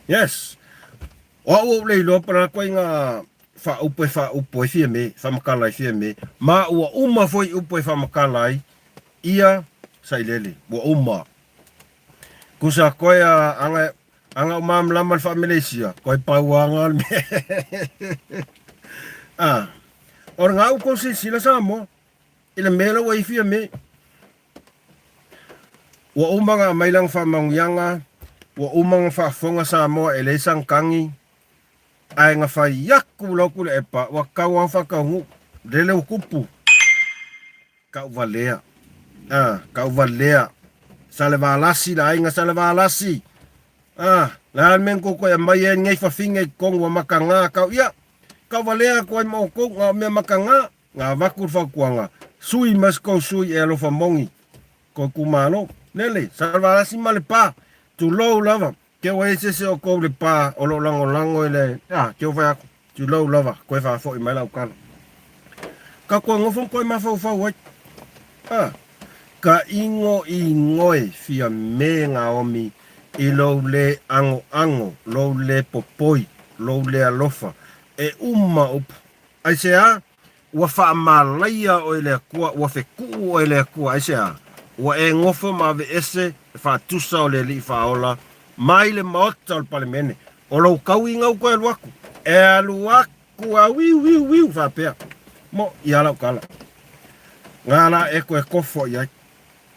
Yes. O au ou le iloa pa la ituaiga faaupu e faaupu ai Fiame, faamatala ai Fiame, ma ua uma foi upu e faamatala ai ia Sailele, ua uma. Kusa koe a anga anga o malamalama le faa-Malaysia, koe pau anga le mea. Ah, o le ngau kou silasila Samoa, i le mea la ua i Fiame. Ua uma ona aumai lana faamanuiaga, ua uma ona faafofoga Samoa e leai sana tagi, ae na fai atu lau Tuilaepa, ua tatau lava ona faataunuu, lele ua tupu, tauvalea, a, tauvalea, Salevalasi le aiga Salevalasi, a, le a le mea na tou toe aumai ai lenei fafine i totonu ua mataga tau, ia, tauvalea atu ai ma outou, na o mea mataga. Na avatu le fautuaga, sui mai se tou sui e alofa moni kou itumalo. Lele, Salevalasi ma Lepa, tulou lava, ke ua i ai se isi o kou Lepa o lo o lagolago i le, a, ke ua fai atu, tulou lava, koe faafoi mai lau tala. Ka koe nofo ma koe mafaufau ai. A, ka igoigoe fia me Naomi i lou le agoago, lou le popoi, lou le alofa, e uma upu. Aisea? Ua faamalaia oe e le Atua, ua fetuu oe e le Atua. Aisea? Ua e nofo ma aveese le faatusa o le Alii Faaola mai le maota o le Palemene. O lou tauiga ua toe alu atu. E alu atu a wiu wiu wiu faapea. Mo, ia lau tala. Nga la e toe kofo i ai.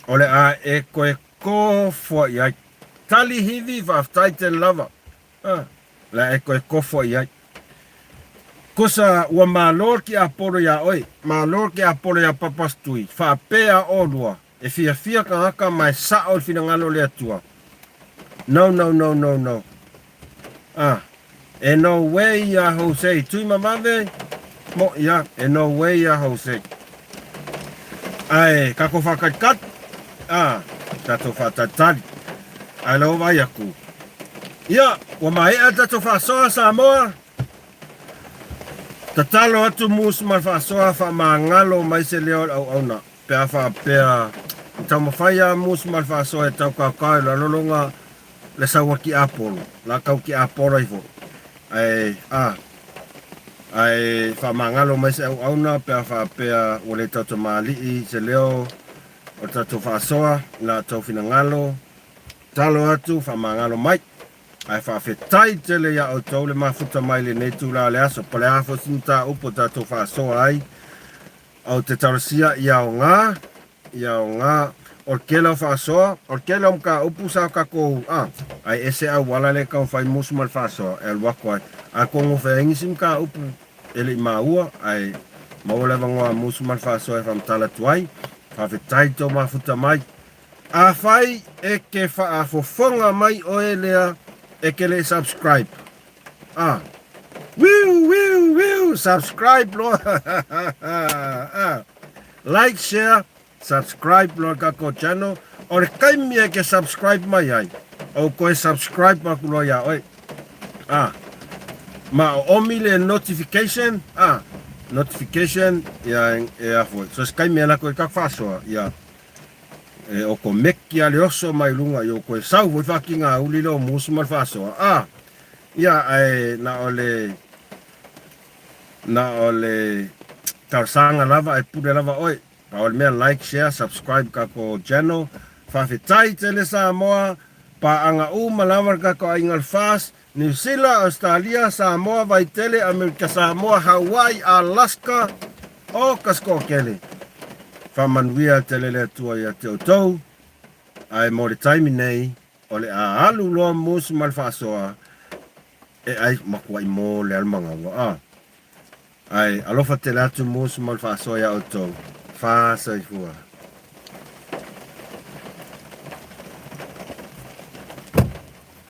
O le a e toe kofo i ai. Tali hivi, faafetai tele lava. A, la e toe kofo i ai. Kosa ua malo le tiapolo iā oe, malo le tiapolo iā Papastui, faapea ʻolua, e fiafia tagata ma e saʻo i le finagalo o le Atua. No, no, no, no, no. A, e no way iā Jose, Tuimavave, moʻi a, e no way iā Jose. Ae, kākou whākalikali, a, tātou whātalitali. Ae lau vaai aku. Ia, ua maea le tatou faasoa Samoa. Tatalo atu Moose ma le faasoa faamagalo mai se leo o le auauna pe a faapea i taumafai a Moose ma le faasoa e taukaokao i lalologa le sau a Tiapolo, la tau Tiapolo ifo. Ae, a, ae faamagalo mai se auauna pe a faapea ua le tautamalii se leo o le tatou faasoa i la outou finagalo. Tatalo atu faamagalo mai. Ae faafetai tele iā outou le mafuta mai i lenei itula o le aso. Po o le a foi se mataupu o tatou faasoa ai, ou te talosia ia aoga, ia aoga. O le tele o faasoa, o le tele o mataupu sa tatou, a, ae ese auala lea e taumafai musu ma le faasoa e alu atu ai. Atonu o fea ai nisi mataupu e le i maua, ae maua le avanoa a musu ma le faasoa e faamatala atu ai. Faafetai i tou mafuta mai. Afai e te faafofoga mai oe lea e te le i subscribe a wiu wiu wiu subscribe loa a like share subscribe loa le tatou channel o le taimi e te subscribe mai ai ou toe subscribe atu loa ia oe a ma o omi le notification a notification ia e afo so se taimi e lako i ka faasoa ia E o ko meki a le oso mai luga i o koe sau foi whakinga a uli leo musu ma le faasoa. A, ia ae na o le, na o le talosaga lava ae pule lava oe. Pau o le mea like, share, subscribe kako channel. Faafetai tele Samoa, paaga uma lava le kako aiga o le FAST, Niu Sila, Ausetalia, Samoa, Vaitele, Amerika Samoa, Hawaii, Alaska, o ka Skokele. Faamanuia tele le Atua ia te outou, ae mo le taimi nei, o le a alu loa musu ma le faasoa, e ai makuai mo le alumagaua. A. Ae alofa tele atu musu ma le faasoa ia outou. Fa soifua.